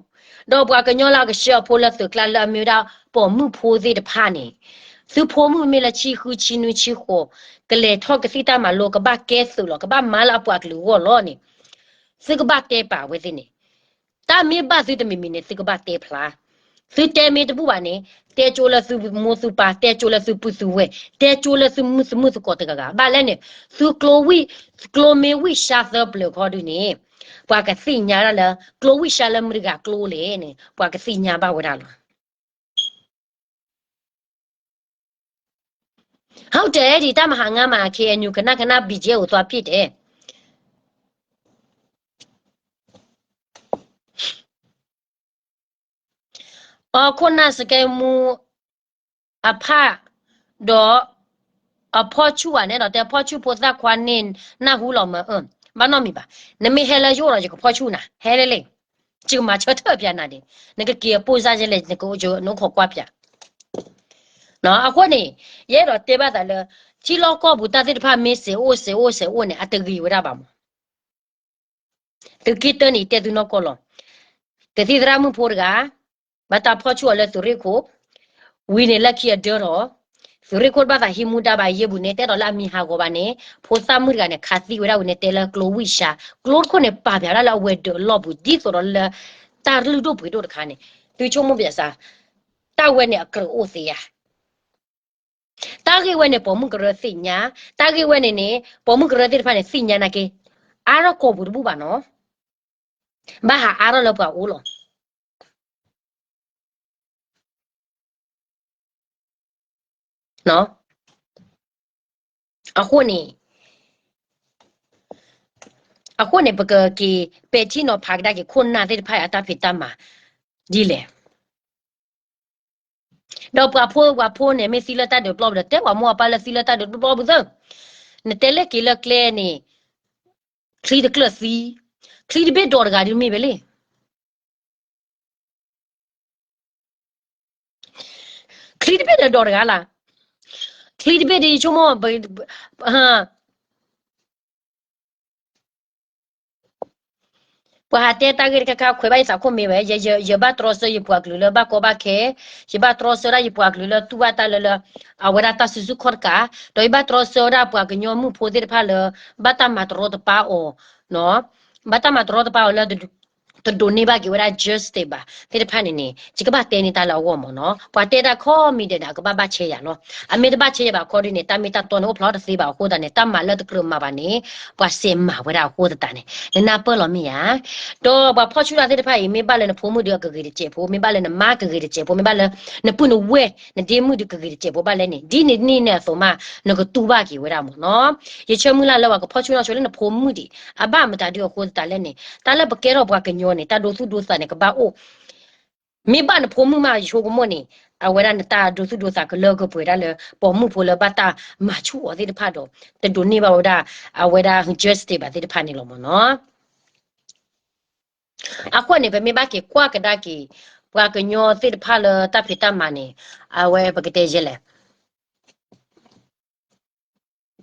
ဒီးပှၤကညီလၢအကဆှၢအဖိလၢသုးကျါလၢအမ့ၢ်ဝဲဒၣ်ပိာ်မုၣ်ဖိသ့ၣ်တဖၣ်န့ၣ်, သုဖိမုၣ်မ့ၢ်လၢဆံဃုဆံနွံဆံဃိး, ကလဲၤထီၣ်ကသံၣ်တၢ်မၤလိကဘၣ်ကဲသုးလီၤ ကဘၣ်မၤလၢအပှၤကလုာ်အဂီၢ်လီၤန့ၣ်, သုကဘၣ်တဲပာ်ဝဲသ့ၣ်န့ၣ်, တၢ်မ့ၢ်ဘၣ်သုတမံၤမံၤန့ၣ် သုကဘၣ်တဲဖျါ သုတဲမ့ၢ်တဘူၣ်ဘၣ်န့ၣ်, တဲကၠိလၢသုမိၢ်သုပၢ်, တဲကၠိလၢသုပုၢ်သုဝဲၢ်, တဲကၠိလၢသုမုၢ်သမုၢ်သကိးတဂၤဂၤ, ဘၣ်လဲၣ်န့ၣ်, သုကျိဝံၣ်, ကျိမ့ၢ်ဝံၣ်ၡါသၢပျၢၤခီဒုန့ၣ်, ပှၤကသ့ၣ်ညါဒၣ်လၢ, ကျိဝံၣ်ၡါလၢမုၢ်တဂၤကျိလဲၣ်န့ၣ်, ပှၤကသ့ၣ်ညါဘၣ်ဝဲဒၣ်လီၤ. ဟုတ်တယ်, ဒီတၢ်မဟါငါမှာ KNU ကနၣ်ကနၣ် ဘီကၠ့အိၣ်သွါပစ်တယ်. အခိၣ်နၢ်စကဲမူ အဖး ဒီး အဖီၣ်ဆူၣ်ဘၣ်န့ၣ်ဒီး တဲဖီၣ်ဆူၣ်ဖိသၣ်ခွါန့ၣ် နၢ်ဟူလီၤမၢ်, ဘၣ်နီတမံၤဘၣ်, နမ့ၢ်ဟဲလၢယအိၣ်ဒီးယကဖီၣ်ဆူၣ်နၤ, ဟဲလၢလဲၣ်, ယကမၤဆၢထၢၣ်ပၠးနၤဒဲး, နကက့ၤအပိၢ်စၢ်ယဲလဲၣ်, နကအိၣ်ခိးကွၢ်ပၠး အဃိန့ၣ်, ယအဲၣ်ဒိးတဲဘၣ်သးလၢ, ထံလီၢ်ကီၢ်ပူၤတၢ်သ့ၣ်တဖၣ်မ့ၢ်စဲးအိၣ်စဲးအိၣ်စဲးအိၣ်န့ၣ် အတဂ့ၤဝဲဒၣ်ဘၣ်မး. သုးက့တၢန့ၣ် ယတဲသုနီၢ်ကီၢ်လီၤ. ကသံၣ်သရၣ်မုၣ်ဖိတဂၤ, ဘၣ်တၢ်ဖီၣ်ဆူၣ်အီၤလၢသုးရ့ၣ်ခိၣ်, ဝံၤန့ၣ်လၢခံအဒၢထီၣ်, သုးရ့ၣ်ခိၣ်တဘၣ်သးဟံးမူဒါဘၣ်ယဲၢ်ပူၤန့ၣ် တဲဒီးလၢအမံၤဟးဂီၤဘၣ်န့ၣ် ဖိသၣ်မုၣ်တဂၤန့ၣ် ခးသံဝဲဒၣ်ဝံၤန့ၣ် တဲလၢကျိဝံၣ်ၡါ, ကျိတခိၣ်န့ၣ် ပာ်ပၠးဒၣ်လၢအဝဲၤဒၢးအလီၢ်ပူၤ ဒ်သိးဒီးလၢ တၢ်လုၢ်ဒိၣ်ပှ့ၤဒိၣ်တခါန့ၣ်, သုဆိကမိၣ်ပၠးစၢ်, တၢ်ဝဲန့ၣ်အကြၢးအိၣ်သ့ဧါ. တၢ်ဂ့ၢ်ဝဲန့ၣ် ပိာ်မုၣ်ကရၢသ့ၣ်ညါ, တၢ်ဂ့ၢ်ဝဲန့ၣ်န့ၣ် ပိာ်မုၣ်ကရၢသ့ၣ်တဖၣ်န့ၣ် သ့ၣ်ညါနာ်က့, အါထီၣ်ကိာ်ပူၤတဘူၣ်ဘၣ်နီၤ, ဘၣ်ဟးအါထီၣ်လၢပှၤအိၣ်လီၤ. အဃိန့ၣ်, အဃိန့ၣ် ပကက့ၤပဲာ်ထံနီၤဖးကဒါက့ၤခိၣ်နၢ်သ့ၣ်တဖၣ်အတၢ်ဖံးတၢ်မၤ ဒ်လဲၣ်. ဒီးပှၤဖိပှၤဖိန့ၣ် မ့ၢ်သံလၢတၢ်ဒုးပျီပူၤဒီး တဲပှၤမိၢ်ပှၤပၢ်လၢသံလၢတၢ်ဒုးပျီပူၤသၢ, နတဲလၢက့ၤလၢကျဲန့ၣ်, ချံတကျၢၢ်သံ, ချံတဘ့ၣ်ဒိးတဂၤဒုးမ့ၢ်ဝဲလံ. ချံတဘ့ၣ်ဒီးဒိးတဂၤလၢ်, ချံတဘ့ၣ်ဒီးယဆိကမိၣ်, ပှၤဟးတဲတၢ်ဂ့ၢ်တခါခါ ခွဲးဘၣ်ယသးခိၣ်မ့ၢ်ဝဲ, ယဘၣ်တြီဆၢယပှၤကလုာ်လၢဘၣ်ကီဘၣ်ခဲ, ယဘၣ်တြီဆၢဒၣ်ယပှၤကလုာ်လၢတူၢ်ဘၣ်တၢ်လၢလၢ, အဝဲဒၣ်တၢ်စုဆူၣ်ခီၣ်တကး, ဒီးယဘၣ်တြီဆၢဝဲဒၣ်ပှၤကညီမုၣ်ဖိသ့ၣ်တဖၣ်လၢ ဘၣ်တၢ်မၤတရီတပါအီၤ, ဘၣ်တၢ်မၤတရီတပါအီၤလၢ တဒိးန့ၢ်ဘၣ်က့ၤဝဲဒၣ် justice ဘၣ်သ့ၣ်တဖၣ်န့ၣ်န့ၣ် ယကဘၣ်တဲန့ၢ်တၢ်လၢအဂီၢ်မ့ၢ်နီၤ. ပှၤတဲတၢ်ခီမံၤဒဲးန့ၣ် အကဘၣ်ဘၣ်ဆဲးယၤလီၤ. အမ့ၢ်တဘၣ်ဆဲးယၤဘၣ်ခီဒ်န့ၣ် တၢ်မ့ၢ်တၢ်တီန့ၣ် အိၣ်ဖျါထီၣ်တသ့ဘၣ်အဃိသတးန့ၣ် တၢ်မၤလၢတကြၢးမၤဘၣ်န့ၣ် ပှၤစဲးမၤဝဲဒၣ်အဃိသတးန့ၣ် နနၢ်ပၢၢ်လီၤမ့ၢ်ဧါ. ဒီးပှၤဖီၣ်ဆူၣ်တၢ်သ့ၣ်တဖၣ်အံၤ မ့ၢ်ဘၣ်လၢနဖိမုၣ်ဒီးအကဂ့ၤတစဲးဖိ, မ့ၢ်ဘၣ်လၢနမါကဂ့ၤတစဲးဖိ, မ့ၢ်ဘၣ်လၢနပုၢ်နဝဲၢ် နဒ့မုၣ်ဒီးကဂ့ၤတစဲးဖိဘၣ်လဲၣ်န့ၣ် ဒ်န့ၣ်န့ၣ်အသိးမး နကတူၢ်ဘၣ်က့ၤဝဲဒၣ်မ့ၢ်နီၤ. ယဆၢမုၢ်လၢ်လၢပှၤကဖီၣ်ဆူၣ်ထီၣ်ဆိလၢနဖိမုၣ်ဒံး အဘၣ်မတၤဒုအဃိသတးလဲၣ်န့ၣ် တၢ်လၢပကဲထီၣ်ပှၤကညီန့ၣ် တၢ်ဒိသူၣ်ဒိသးန့ၣ် ကဘၣ်အိၣ် မ့ၢ်ဘၣ်နဖိမုၣ်မးယဆိကမိၣ်န့ၣ် အဝဲဒၣ်နတၢ်ဒိသူၣ်ဒိသးကလၢကပှဲၤဒၣ်လၢ ပိာ်မုၣ်ဖိလၢဘၣ်တၢ်မၤဆူၣ်အီၤသ့ၣ်တဖၣ်ဒီး တဒိးန့ၢ်ဘၣ်ဝဲဒၣ် အဝဲဒၣ် justice ဘၣ်သ့ၣ်တဖၣ်န့ၣ်လီၤမ့ၢ်နီၤ. အဃိန့ၣ် ပမ့ၢ်ဘၣ်က့ၤကွၢ်ကဒါက့ၤ ပှၤကညီသ့ၣ်တဖၣ်လၢတၢ်ဖံးတၢ်မၤန့ၣ် အဝဲပကတဲယဲလဲၣ်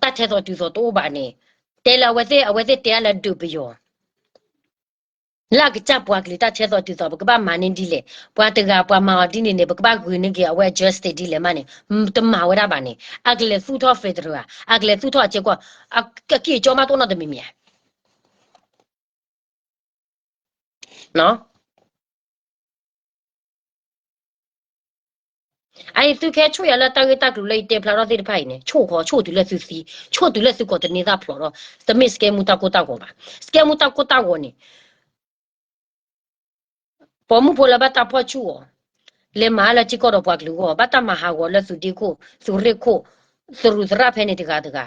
တၢ်ထဲသိးတုၤသိးတအိၣ်ဘၣ်န့ၣ် တဲလၢအဝဲသ့ၣ် အဝဲသ့ၣ်တဲအါလၢဒုးပယီၤ လၢအကစၢ်ပှၤကလုာ်တၢ်ထဲသိးတုၤသိး ပကဘၣ်မၤန့ၢ်ဒ်လဲၣ်, ပှၤတဂၤပှၤမၤအီၤဒ်န့ၣ်န့ၣ် ပကဘၣ်ဂုာ်န့ၢ်က့ၤအဝဲ justice ဒ်လဲၣ်မးန့ၣ် တမၤဝဲဒၣ်ဘၣ်န့ၣ် အကလဲၤသူၣ်ထီၣ် federal ဧါ, အကလဲၤသူၣ်ထီၣ်အစဲးကီး အကံၢ်အကၠီမးတအိၣ်နီတမံၤမံၤဧါ. အအံၤသုခဲဆိၣ်ယၤလၢတၢ်ဂ့ၢ်တၢ်ကျိၤလၢယတဲဖျါထီၣ်သ့ၣ်တဖၣ်အံၤန့ၣ် ဆိၣ်ဃီ ဆိၣ်တုၤလၢသုသံ, ဆိၣ်တုၤလၢသုကိးတန့ၢ်သၣ်ဖျိးဒီး တမ့ၢ်စကဲမူတၢ်ကိၢ်တၢ်ဂီၤဘၣ်. စကဲမူတၢ်ကိၢ်တၢ်ဂီၤန့ၣ် ပိာ်မုၣ်ဖိလၢဘၣ်တၢ်ဖီၣ်ဆူၣ်အီၤ, လဲၤမၤလၢထံကီၢ်ဒီးပှၤကလုာ်အဂီၢ်, ဘၣ်တၢ်မၤဟးဂီၤလၢသုးဒ့ခိၣ်, သုးရ့ၣ်ခိၣ်, သရူးသရၣ်ဖဲန့ၣ်တဂၤတဂၤ,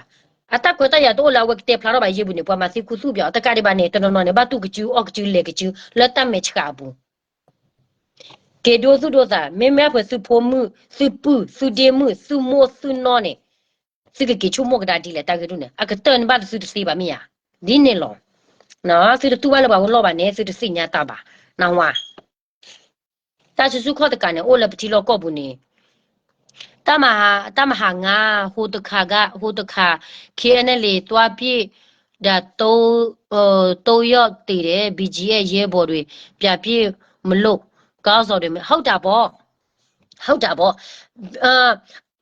အတၢ်ခွဲးတၢ်ယာ်တအိၣ်လၢအဝဲကတဲဖျါထီၣ်ဘၣ်ယ့ၢ်ပူၤန့ၣ် ပှၤမၤသံခူသူၣ်ပၠးအီၤ တကးဒံးဘၣ်န့ၣ် တနီၤနီၤန့ၣ် ဘၣ်တူၢ်ကစုအီၣ်ကစုလဲၤကစု လၢတၢ်မဲာ်ဆှးအပူၤ က့ၤဒိသူၣ်ဒိသး, မ့မ့ၢ်အဖုသုဖိမုၣ်, သုပုၢ်, သုဒ့မုၣ်, သုမိၢ်, သုနီၢ်န့ၣ်, သုကက့ၤဆိကမိၣ်ကဒါဒ်လဲၣ် တၢ်ဂ့ၢ်ဒ်န့ၣ် အကတၢၢ်န့ၣ်ဘၣ်သုတသ့ဘၣ်မ့ၢ်ဧါ. ဒ်န့ၣ်လီၤ. သုတတူၢ်ဘၣ်လၢပှၤကလီၢ်ဘၣ်န့ၣ် သုတသ့ၣ်ညါတၢ်ဘၣ်. နဝါ, တၢ်စုဆူၣ်ခီၣ်တကးန့ၣ် အိၣ်လၢပထံလီၢ်ကီၢ်ပူၤန့ၣ် တၢ်မၤဟး, တၢ်မၤဟးငါ, ဟိတခါဂၤ, ဟိတခါ, KNLA သွားပစ်, ဒီး သုံးယောက်သေတယ်, BGF ရဲဘော်တွေ ပြန်ပစ်မလို့, ခေါင်းဆောင်တွေ ဟုတ်တာပေါ့, ဟုတ်တာပေါ့.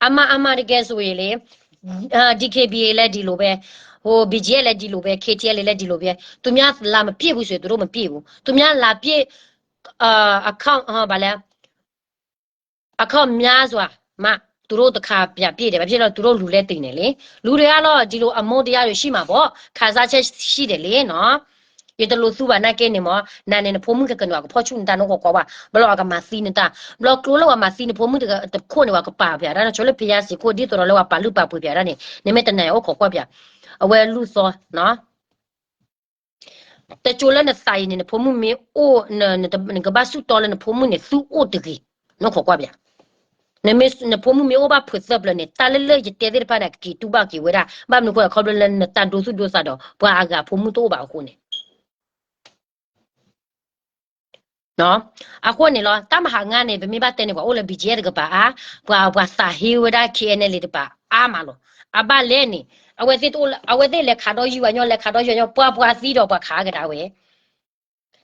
အမှန်အမှန်တကယ်ဆိုရင်လေ, DKBA လည်းဒီလိုပဲ, ဟို BGF လည်းဒီလိုပဲ, KTLA လည်းဒီလိုပဲ, သူများလာမပစ်ဘူးဆိုရင် သူတို့မပစ်ဘူး, သူများလာပစ်, အခါ, ဘာလဲ, အခါများစွာမှ သူတို့တစ်ခါပြန်ပစ်တယ်, ဘာဖြစ်လို့လဲ သူတို့လူလည်းသေနေလေ, လူတွေကတော့ ဒီလိုအမုန်းတရားတွေရှိမှာပေါ့, ခံစားချက်ရှိတယ်လေနော်. ယတလိၣ်သူဘၣ်နာ်က့န့ၣ်မ့ၢ်, နၤန့ၣ်နဖိမုၣ်ကကနၣ်ကဖီၣ်ဆူၣ်နတၢ်နီၢ်ကီၢ်ကွၢ်ဘၣ်, ဘျီအကမၤသံနတၢ်, ဘျီကျိလၢဝဲမၤသံနဖိမုၣ်တခိၣ်န့ၣ် ဝဲကပာ်ဖျါဒၣ်န့ၣ်, ဆိလၢဖယါစံးခိၣ် ဒ်သိးဒီးလၢဝဲပာ်လုၢ်ပာ်ပှ့ၤဖျါဒၣ်န့ၣ်, နမ့ၢ်တနာ်အိၣ်ခိးကွၢ်ဖျါ, အဝဲလူၢ်သီ, တကၠိလၢနသးအံၤန့ၣ် နဖိမုၣ်မ့ၢ်အိၣ်, နကဘၣ်ဆူၣ်တီလၢနဖိမုၣ်န့ၣ် သုအိၣ်တဂ့ၤ, နီၢ်ခိးကွၢ်ဖျါ. နမ့ၢ်, နဖိမုၣ်မ့ၢ်အိၣ်ဘၣ်ဖုးသၢပျၢၤန့ၣ် တၢ်လၢလၢယတဲသ့ၣ်တဖၣ်န့ၣ် ကက့ၤတူၢ်ဘၣ်က့ၤဝဲဒၣ်, ဘၣ်မနုၤဃိ ခီဖျိလၢနတၢ်ဒိသူၣ်ဒိသးဒီး ပှၤအဂၤဖိမုၣ်တအိၣ်ဘၣ်အဃိန့ၣ် အဃိန့ၣ်လီၤ, တၢ်မဟါငါန့ၣ် ပမ့ၢ်ဘၣ်တဲန့ၣ် ပှၤအိၣ်လၢ BGF တကပၤအါ, ပှၤ, ပှၤသးဟ့ဝဲဒၣ် KNLA တကပၤအါမးလီၤ. အဘၣ်လဲၣ်န့ၣ်, အဝဲသ့ၣ်တအိၣ်, အဝဲသ့ၣ်လဲၤခးဒီးယုၢ်ဝဲညီ, လဲၤခးဒီးယုၢ်ဝဲညီ, ပှၤပှၤသံဒီးပှၤခးကဒါဝဲ.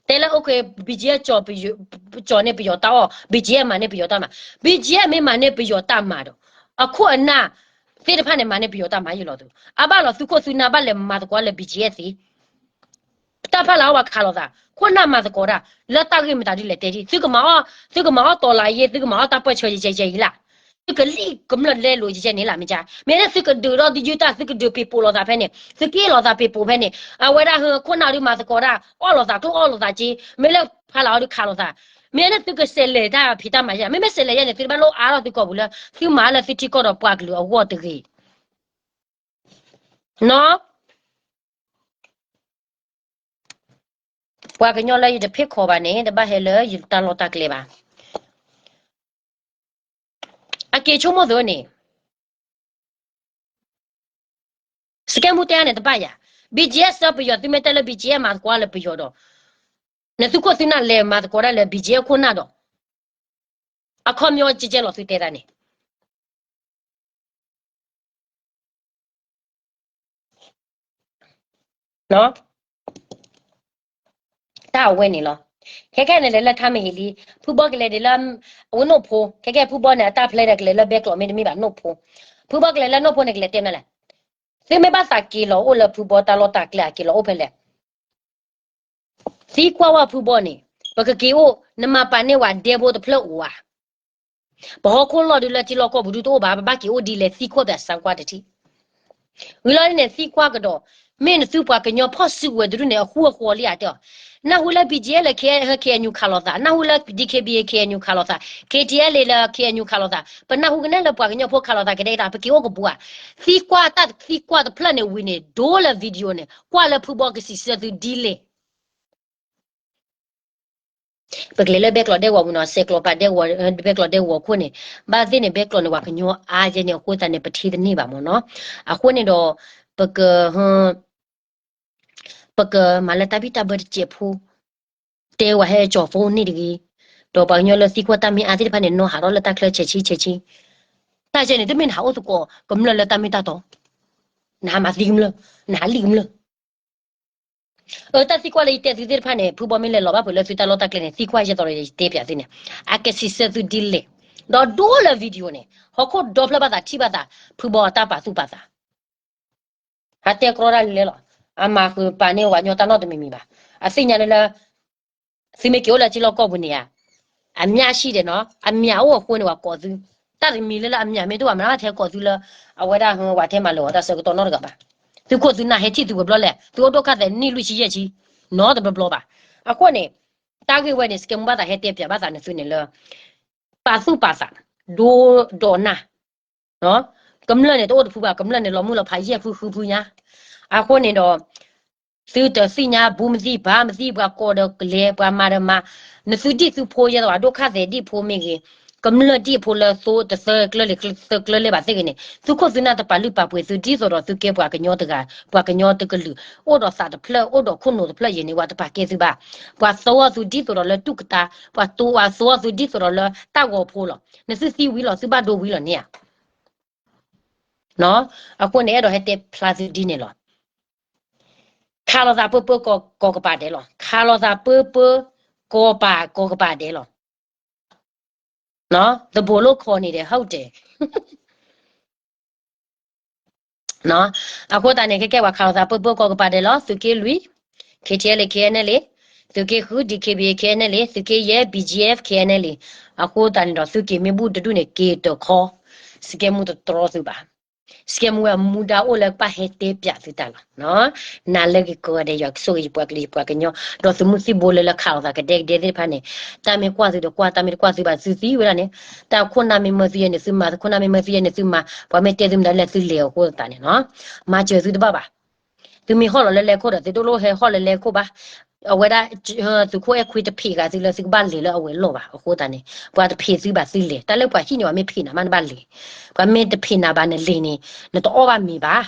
တဲလၢ okay, BGF ကၠီၤန့ၢ်ပယီၤတၢ်အီၣ်, BGF မၤန့ၢ်ပယီၤတၢ်မၤ, BGF မ့ၢ်မၤန့ၢ်ပယီၤတၢ်မၤဒီး အခိၣ်အနၢ်သ့ၣ်တဖၣ်န့ၣ် မၤန့ၢ်ပယီၤတၢ်မၤယံာ်လီၤသူ, အဘၣ်လီၤသုခိၣ်သုနၢ်ဘၣ်လဲၤမၤသကိးလၢ BGF သ့ တၢ်ဖးလၢအဝဲခးလိာ်သး, ခိၣ်နၢ်မၤသကိးတၢ်, လၢတၢ်ဂ့ၢ်မတၤဒ်လဲၣ်တဲဒ်, သုကမၤအီၣ်, သုကမၤအီၣ်တီၤလၢယ့, သုကမၤအီၣ်တၢ်ပၢၢ်ဆၢယဲယဲအံၤလၢ, သုကလံၣ်ကမျၢၢ်လဲလိာ်ယဲယဲန့ၣ်လၢမ့ၢ်ကါ, မ့ၢ်န့ၣ်သုကဒုးဒီးယုၢ်တၢ်, သုကဒုးပ့ၤပိာ်လိာ်သးဖဲန့ၣ်, သုက့ၣ်လိာ်သးပ့ၤပိာ်ဖဲန့ၣ်, အဝဲဒၣ်ဟၢခိၣ်နၢ်ဒုးမၤသကိးတၢ်, အီၣ်လိာ်သးကျိၣ်အီၣ်လိာ်သးက့, မ့ၢ်လၢဖးလၢအီၤဒုးခးလိာ်သး, မ့ၢ်န့ၣ်သုကစဲးလဲၤတၢ်ဖံးတၢ်မၤယဲ, မ့မ့ၢ်စဲးလဲၤယဲန့ၣ် သုတဘၣ်လိၣ်အါထီၣ်သုကီၢ်ပူၤလၢ, သုမၤလၢသုထံကီၢ်ဒီးပှၤကလုာ်အဂီၢ်တဂ့ၤ နီၤ. ပှၤကညီလၢယတဖ့ၣ်ခိးဘၣ်န့ၣ် တဘၣ်ဟဲလၢယတၢ်လီၢ်တၢ်ကျဲဘၣ်. အက့ၤဆိကမိၣ်သ့န့ၣ်, စကဲမူတဲန့ၣ်တဘၣ်ယၤ, BGF ဆၢပယီၤ, သုမ့ၢ်တဲလၢ BGF မၤသကိးလၢပယီၤဒီး, နသုခိၣ်သုနၢ်လဲၤမၤသကိးတၢ်လၢ BGF ခိၣ်နၢ်ဒီး, အခီပညီကဲကဲလီၤသုတဲတၢ်န့ၣ် တၢ်အဝဲန့ၣ်လီၤ. ခဲကဲန့ၣ်လဲၤလၢထါမဟ့ၣ်လံ, ဖုဘီကလဲၤဒ်လၢ, အဝဲနိၣ်ဖိ, ခဲကဲဖုဘီန့ၣ် အတၢ်ဖျဲန့ၣ် ကလဲၤလၢဘဲကျိးမ့တမ့ၢ်ဘၣ်နိၣ်ဖိ, ဖုဘီကလဲၤလၢနိၣ်ဖိန့ၣ် ကလဲၤတဲမလဲၣ်, သုမ့ၢ်ဘၣ်သးက့ၤလီၤအိၣ်လၢဖုဘီတၢ်လီၢ်တၢ်ကျဲ အက့ၤလီၤအိၣ်ဖဲလဲၣ် သံကွၢ်ဝဲဖုဘီန့ၣ် ပကက့ၤအိၣ် နမၤပာ်န့ၢ်ဝဲဒဲဖိတဖျၢၣ်အိၣ်ဧါ. ပဟီၣ်ခိၣ်လီၢ်ဒုလၢထံလီၢ်ကီၢ်ပူၤဒုတအိၣ်ဘၣ် ပဘၣ်က့ၤအိၣ်ဒ်လဲၣ် သံကွၢ်ပၠးစၢကွၢ်တထံၣ်. ဝံၤလီၤန့ၣ် သံကွၢ်ကဒီး, မ့ၢ်နသုပှၤကညီဖီၣ်စုကဝဲၤတဒူၣ်န့ၣ် အဃူအဃီလံဧါတဲအီၤ. နၢ်ဟူလၢ ပီၣ်ကၠံၣ်အဲၣ်လၢ ခဲအံၤ ခ့ၣ်အဲၣ်ယူၣ် ခးလိာ်သး, နၢ်ဟူလၢ ဒံၣ်ခ့ၣ်ဘံၣ် ခ့ၣ်အဲၣ်ယူၣ် ခးလိာ်သး, ခ့ၣ်ထံၣ်အဲၣ်လၢ ခ့ၣ်အဲၣ်ယူၣ် ခးလိာ်သး, ပနၢ်ဟူကနဲလၢပှၤကညီဖိခးလိာ်သးကဒဲကဒါ ပက့ၤအိၣ်ကပူၤဧါ. သံကွၢ်တၢ်သံကွၢ်တဖျၢၣ်န့ၣ်ဝံၤန့ၣ် ဒိလၢ video န့ၣ် ကွၢ်လၢဖုဘီကစံးဆၢသုဒ်လဲၣ်. ပကလဲၤလၢဘဲကျိးဒဲကဝီၤပူၤနီၤ, ဆဲးကျိးပာ်ဒဲကဝီၤ, ဘဲကျိးဒဲကဝီၤခိၣ်န့ၣ်, ဘၣ်သ့ၣ်န့ၣ် ဘဲကျိးန့ၣ် ပှၤကညီအါယဲန့ၣ် အဃိသတးန့ၣ် ပထံၣ်တန့ၢ်ဘၣ်မ့ၢ်နီၤ. အဃိန့ၣ်ဒီး ပက ပကမၤလၢတၢ်ဘံၣ်တၢ်ဘၢတစဲးဖိ, တဲဝဲဟဲကၠီၤဖိန့ၣ်တဂ့ၤ, ဒီးပှၤကညီလၢသံကွၢ်တၢ်မ့ၢ်အါသ့ၣ်တဖၣ်န့ၣ် နီၢ်ဟးထီၣ်လၢတၢ်ချၢဆဲးဆံဆဲးဆံ. တၢ်ဆဲန့ၣ် တမ့ၢ်နဟးအိၣ်သကိးကမျၢၢ်လၢတၢ်မ့ၢ်တၢ်တီ, နဟးမၤသံကမျၢၢ်, နဟးလံၣ်ကမျၢၢ်. အၢ တၢ်သံကွၢ်လၢယတဲသုသ့ၣ်တဖၣ်န့ၣ် ဖုဘီမ့ၢ်လဲၤလီၤဘၣ်ဖုးလၢသုတၢ်လီၢ်တၢ်ကျဲန့ၣ် သံကွၢ်ယဲသိးဒီးယတဲပၠးသုန့ၣ်, အကစံးဆၢသုဒ်လဲၣ်. ဒီးဒိလၢ video န့ၣ် ဟီၣ်ခိၣ်ဒီဖျၢၣ်ဘၣ်သးထံၣ်ဘၣ်သး ဖုဘီအတၢ်ပာ်သူၣ်ပာ်သး အတဲကြီတၢ်လံလဲၣ်လီၤ. အမၤဃုာ်ပာ်န့ၢ်ဝဲညီတၢ်နီတမံၤမံၤဘၣ်. အသ့ၣ်ညါလၢလၢ သုမ့ၢ်က့ၤအိၣ်လၢထံလီၢ်ကီၢ်ပူၤန့ၣ်ဧါ, အမျးဆံၣ်ဒဲးနီၤ, အမျးအိၣ်အဃိန့ၣ် ပှၤကိးသု, တၢ်တမံၤလၢလၢအမျးမ့ၢ်တအိၣ်ဘၣ် မ့ၢ်ဘၣ်ထဲကိးသုလၢ အဝဲဒၣ်ဟဲဝဲထဲမၤလၢာ်အီၤတၢ်ဆၢကတီၢ်နီတဂၤဘၣ်. သုခိၣ်သုနၢ်ဟဲထံၣ်သုဝဲဘျီလဲၣ်, သုအိၣ်ဒိၣ်ခါသဲးနံၣ်လွံၢ်ဆံယဲၢ်ဆံ, နီတဘျီဘျီဘၣ်. အဃိန့ၣ် တၢ်ဂ့ၢ်ဝဲန့ၣ် စကဲမူဘၣ်သးဟဲတဲပၠးဘၣ်သးန့ၣ်သုန့ၣ်လၢ ပာ်သူၣ်ပာ်သး, ဒိဒီးနၢ် ကမျၢၢ်န့ၣ် တအိၣ်တဖုဘၣ်, ကမျၢၢ်န့ၣ်တအိၣ်တဖုဘၣ်, ကမျၢၢ်န့ၣ်လီၤမုၢ်လီၤဖးယဲၢ်ဖုဃုဖုညါ. အဃိန့ၣ်ဒီး သုတသ့ၣ်ညါဘူးမသံၣ်ဘါမသံၣ်, ပှၤကိးဒီးကလဲၤ, ပှၤမၤဒီးမၤ, နသုဒ်သုဖိယဲသိး ဒိၣ်ခါသဲးဒ်ဖိမ့ၢ်ဂ့ၤ, ကမျၢၢ်ဒ်ဖိလၢသိတသၢကျၢလဲၤသၢကျၢလဲၤဘၣ်သ့ၣ်ဂ့ၤန့ၣ် သုခိၣ်သုနၢ်တပာ်လုၢ်ပာ်ပှ့ၤသု ဒ်သိးဒီးသုကဲပှၤကညီတဂၤ, ပှၤကညီတကလုာ်, အိၣ်ဒီးသးတဖျၢၣ်, အိၣ်ဒီးခိၣ်နူာ်တဖျၢၣ်ယဲန့ၣ် ပှၤတပာ်ကဲသုဘၣ်. ပှၤသိအီၤသုဒ်သိးဒီးလၢတူၢ်ကတၢ, ပှၤသိအီၤသုဒ်သိးဒီးလၢတၢ်ဂီၤဖိလီၤ. နသုသံဝံၤလီၤ, သုဘၣ်ဒိဝံၤလီၤန့ၣ်ဧါ. အဃိန့ၣ် အဲၣ်ဒိးဟဲတဲဖျါသုဒ်န့ၣ်လီၤ. ခးလိာ်သးပၢပၢကီၢ်ကပၤဒဲးလီၤ. ခးလိာ်သးပၢပၢကီၢ်ပၤကီၢ်ကပၤဒဲးလီၤ. သဘိးလိခိးန့ၣ်ဒီး ဟုတ်တယ်. အဃိသတးန့ၣ် ခဲကဲပှၤခးလိာ်သးပၢပၢကီၢ်ကပၤဒဲးလီၤ. သုးက့လွံၢ် ခ့ၣ်ထံၣ်အဲၣ်လ့ၣ် ခ့ၣ်အဲၣ်နဲၣ်လ့ၣ်, သုးက့ဃု ဒံၣ်ခ့ၣ်ဘံၣ် ခ့ၣ်အဲၣ်နဲၣ်လ့ၣ်, သုးက့ယဲၢ် ဘံၣ်ကၠံၣ်အဲၣ် ခ့ၣ်အဲၣ်နဲၣ်လ့ၣ်. အဃိသတးန့ၣ်ဒီး သုးက့မ့ၢ်ဘူၣ်တဒူၣ်န့ၣ် က့ၤတခီ, စကဲမူတတြီသုဘၣ်. စကဲမူဝဲမူဒါအိၣ်လၢကဘၣ်ဟဲတဲပၠးသုတၢ်လီၤ. နၤလၢက့ၤကိးဂၤဒဲး ယွၤကဆိၣ်ဂ့ၤယပှၤကလုာ်ယပှၤကညီ, ဒီးသုးမုၢ်သံၣ်ဘိလၢလၢခးလိာ်သးကဒဲကဒဲသ့ၣ်တဖၣ်န့ၣ်, တၢ်မ့ၢ်ကွၢ်သုဒီးကွၢ်, တၢ်မ့ၢ်တကွၢ်သုဘၣ်သုသံဝဲဒၣ်န့ၣ်, တၢ်ခိၣ်နၢ်မ့ၢ်မၢသုယဲန့ၣ်သုမၤ, တၢ်ခိၣ်နၢ်မ့ၢ်မၢသုယဲန့ၣ်သုမၤ, ပှၤမ့ၢ်တဲသုမတၤလဲၣ်သုလဲၤအဃိသတးန့ၣ်နီၤ, မၤစၢၤသုတဘၣ်ဘၣ်. သုမ့ၢ်ဟီၣ်လီၤလၢလဲၤခိၣ်ဒီး သုတလိၣ်ဟဲဟီၣ်လၢလဲၤခိၣ်ဘၣ်. အဝဲဒၣ် သုးခိၣ်အဲၣ်ခွံတဖံးဃာ်သုလၢသုကဘၣ်လဲၤလၢအဝဲၤလီၢ်ဘၣ်. အဃိသတးန့ၣ် ပှၤတဖံးသုဘၣ်သုလဲၤ, တၢ်လၢပှၤဟံၣ်န့ၣ် ပှၤမ့ၢ်ဖံးနၤမးနဘၣ်လဲၤ, ပှၤမ့ၢ်တဖံးနၤဘၣ်နလဲၤန့ၣ် နတအီၣ်ဘၣ်မ့ၤဘၣ်.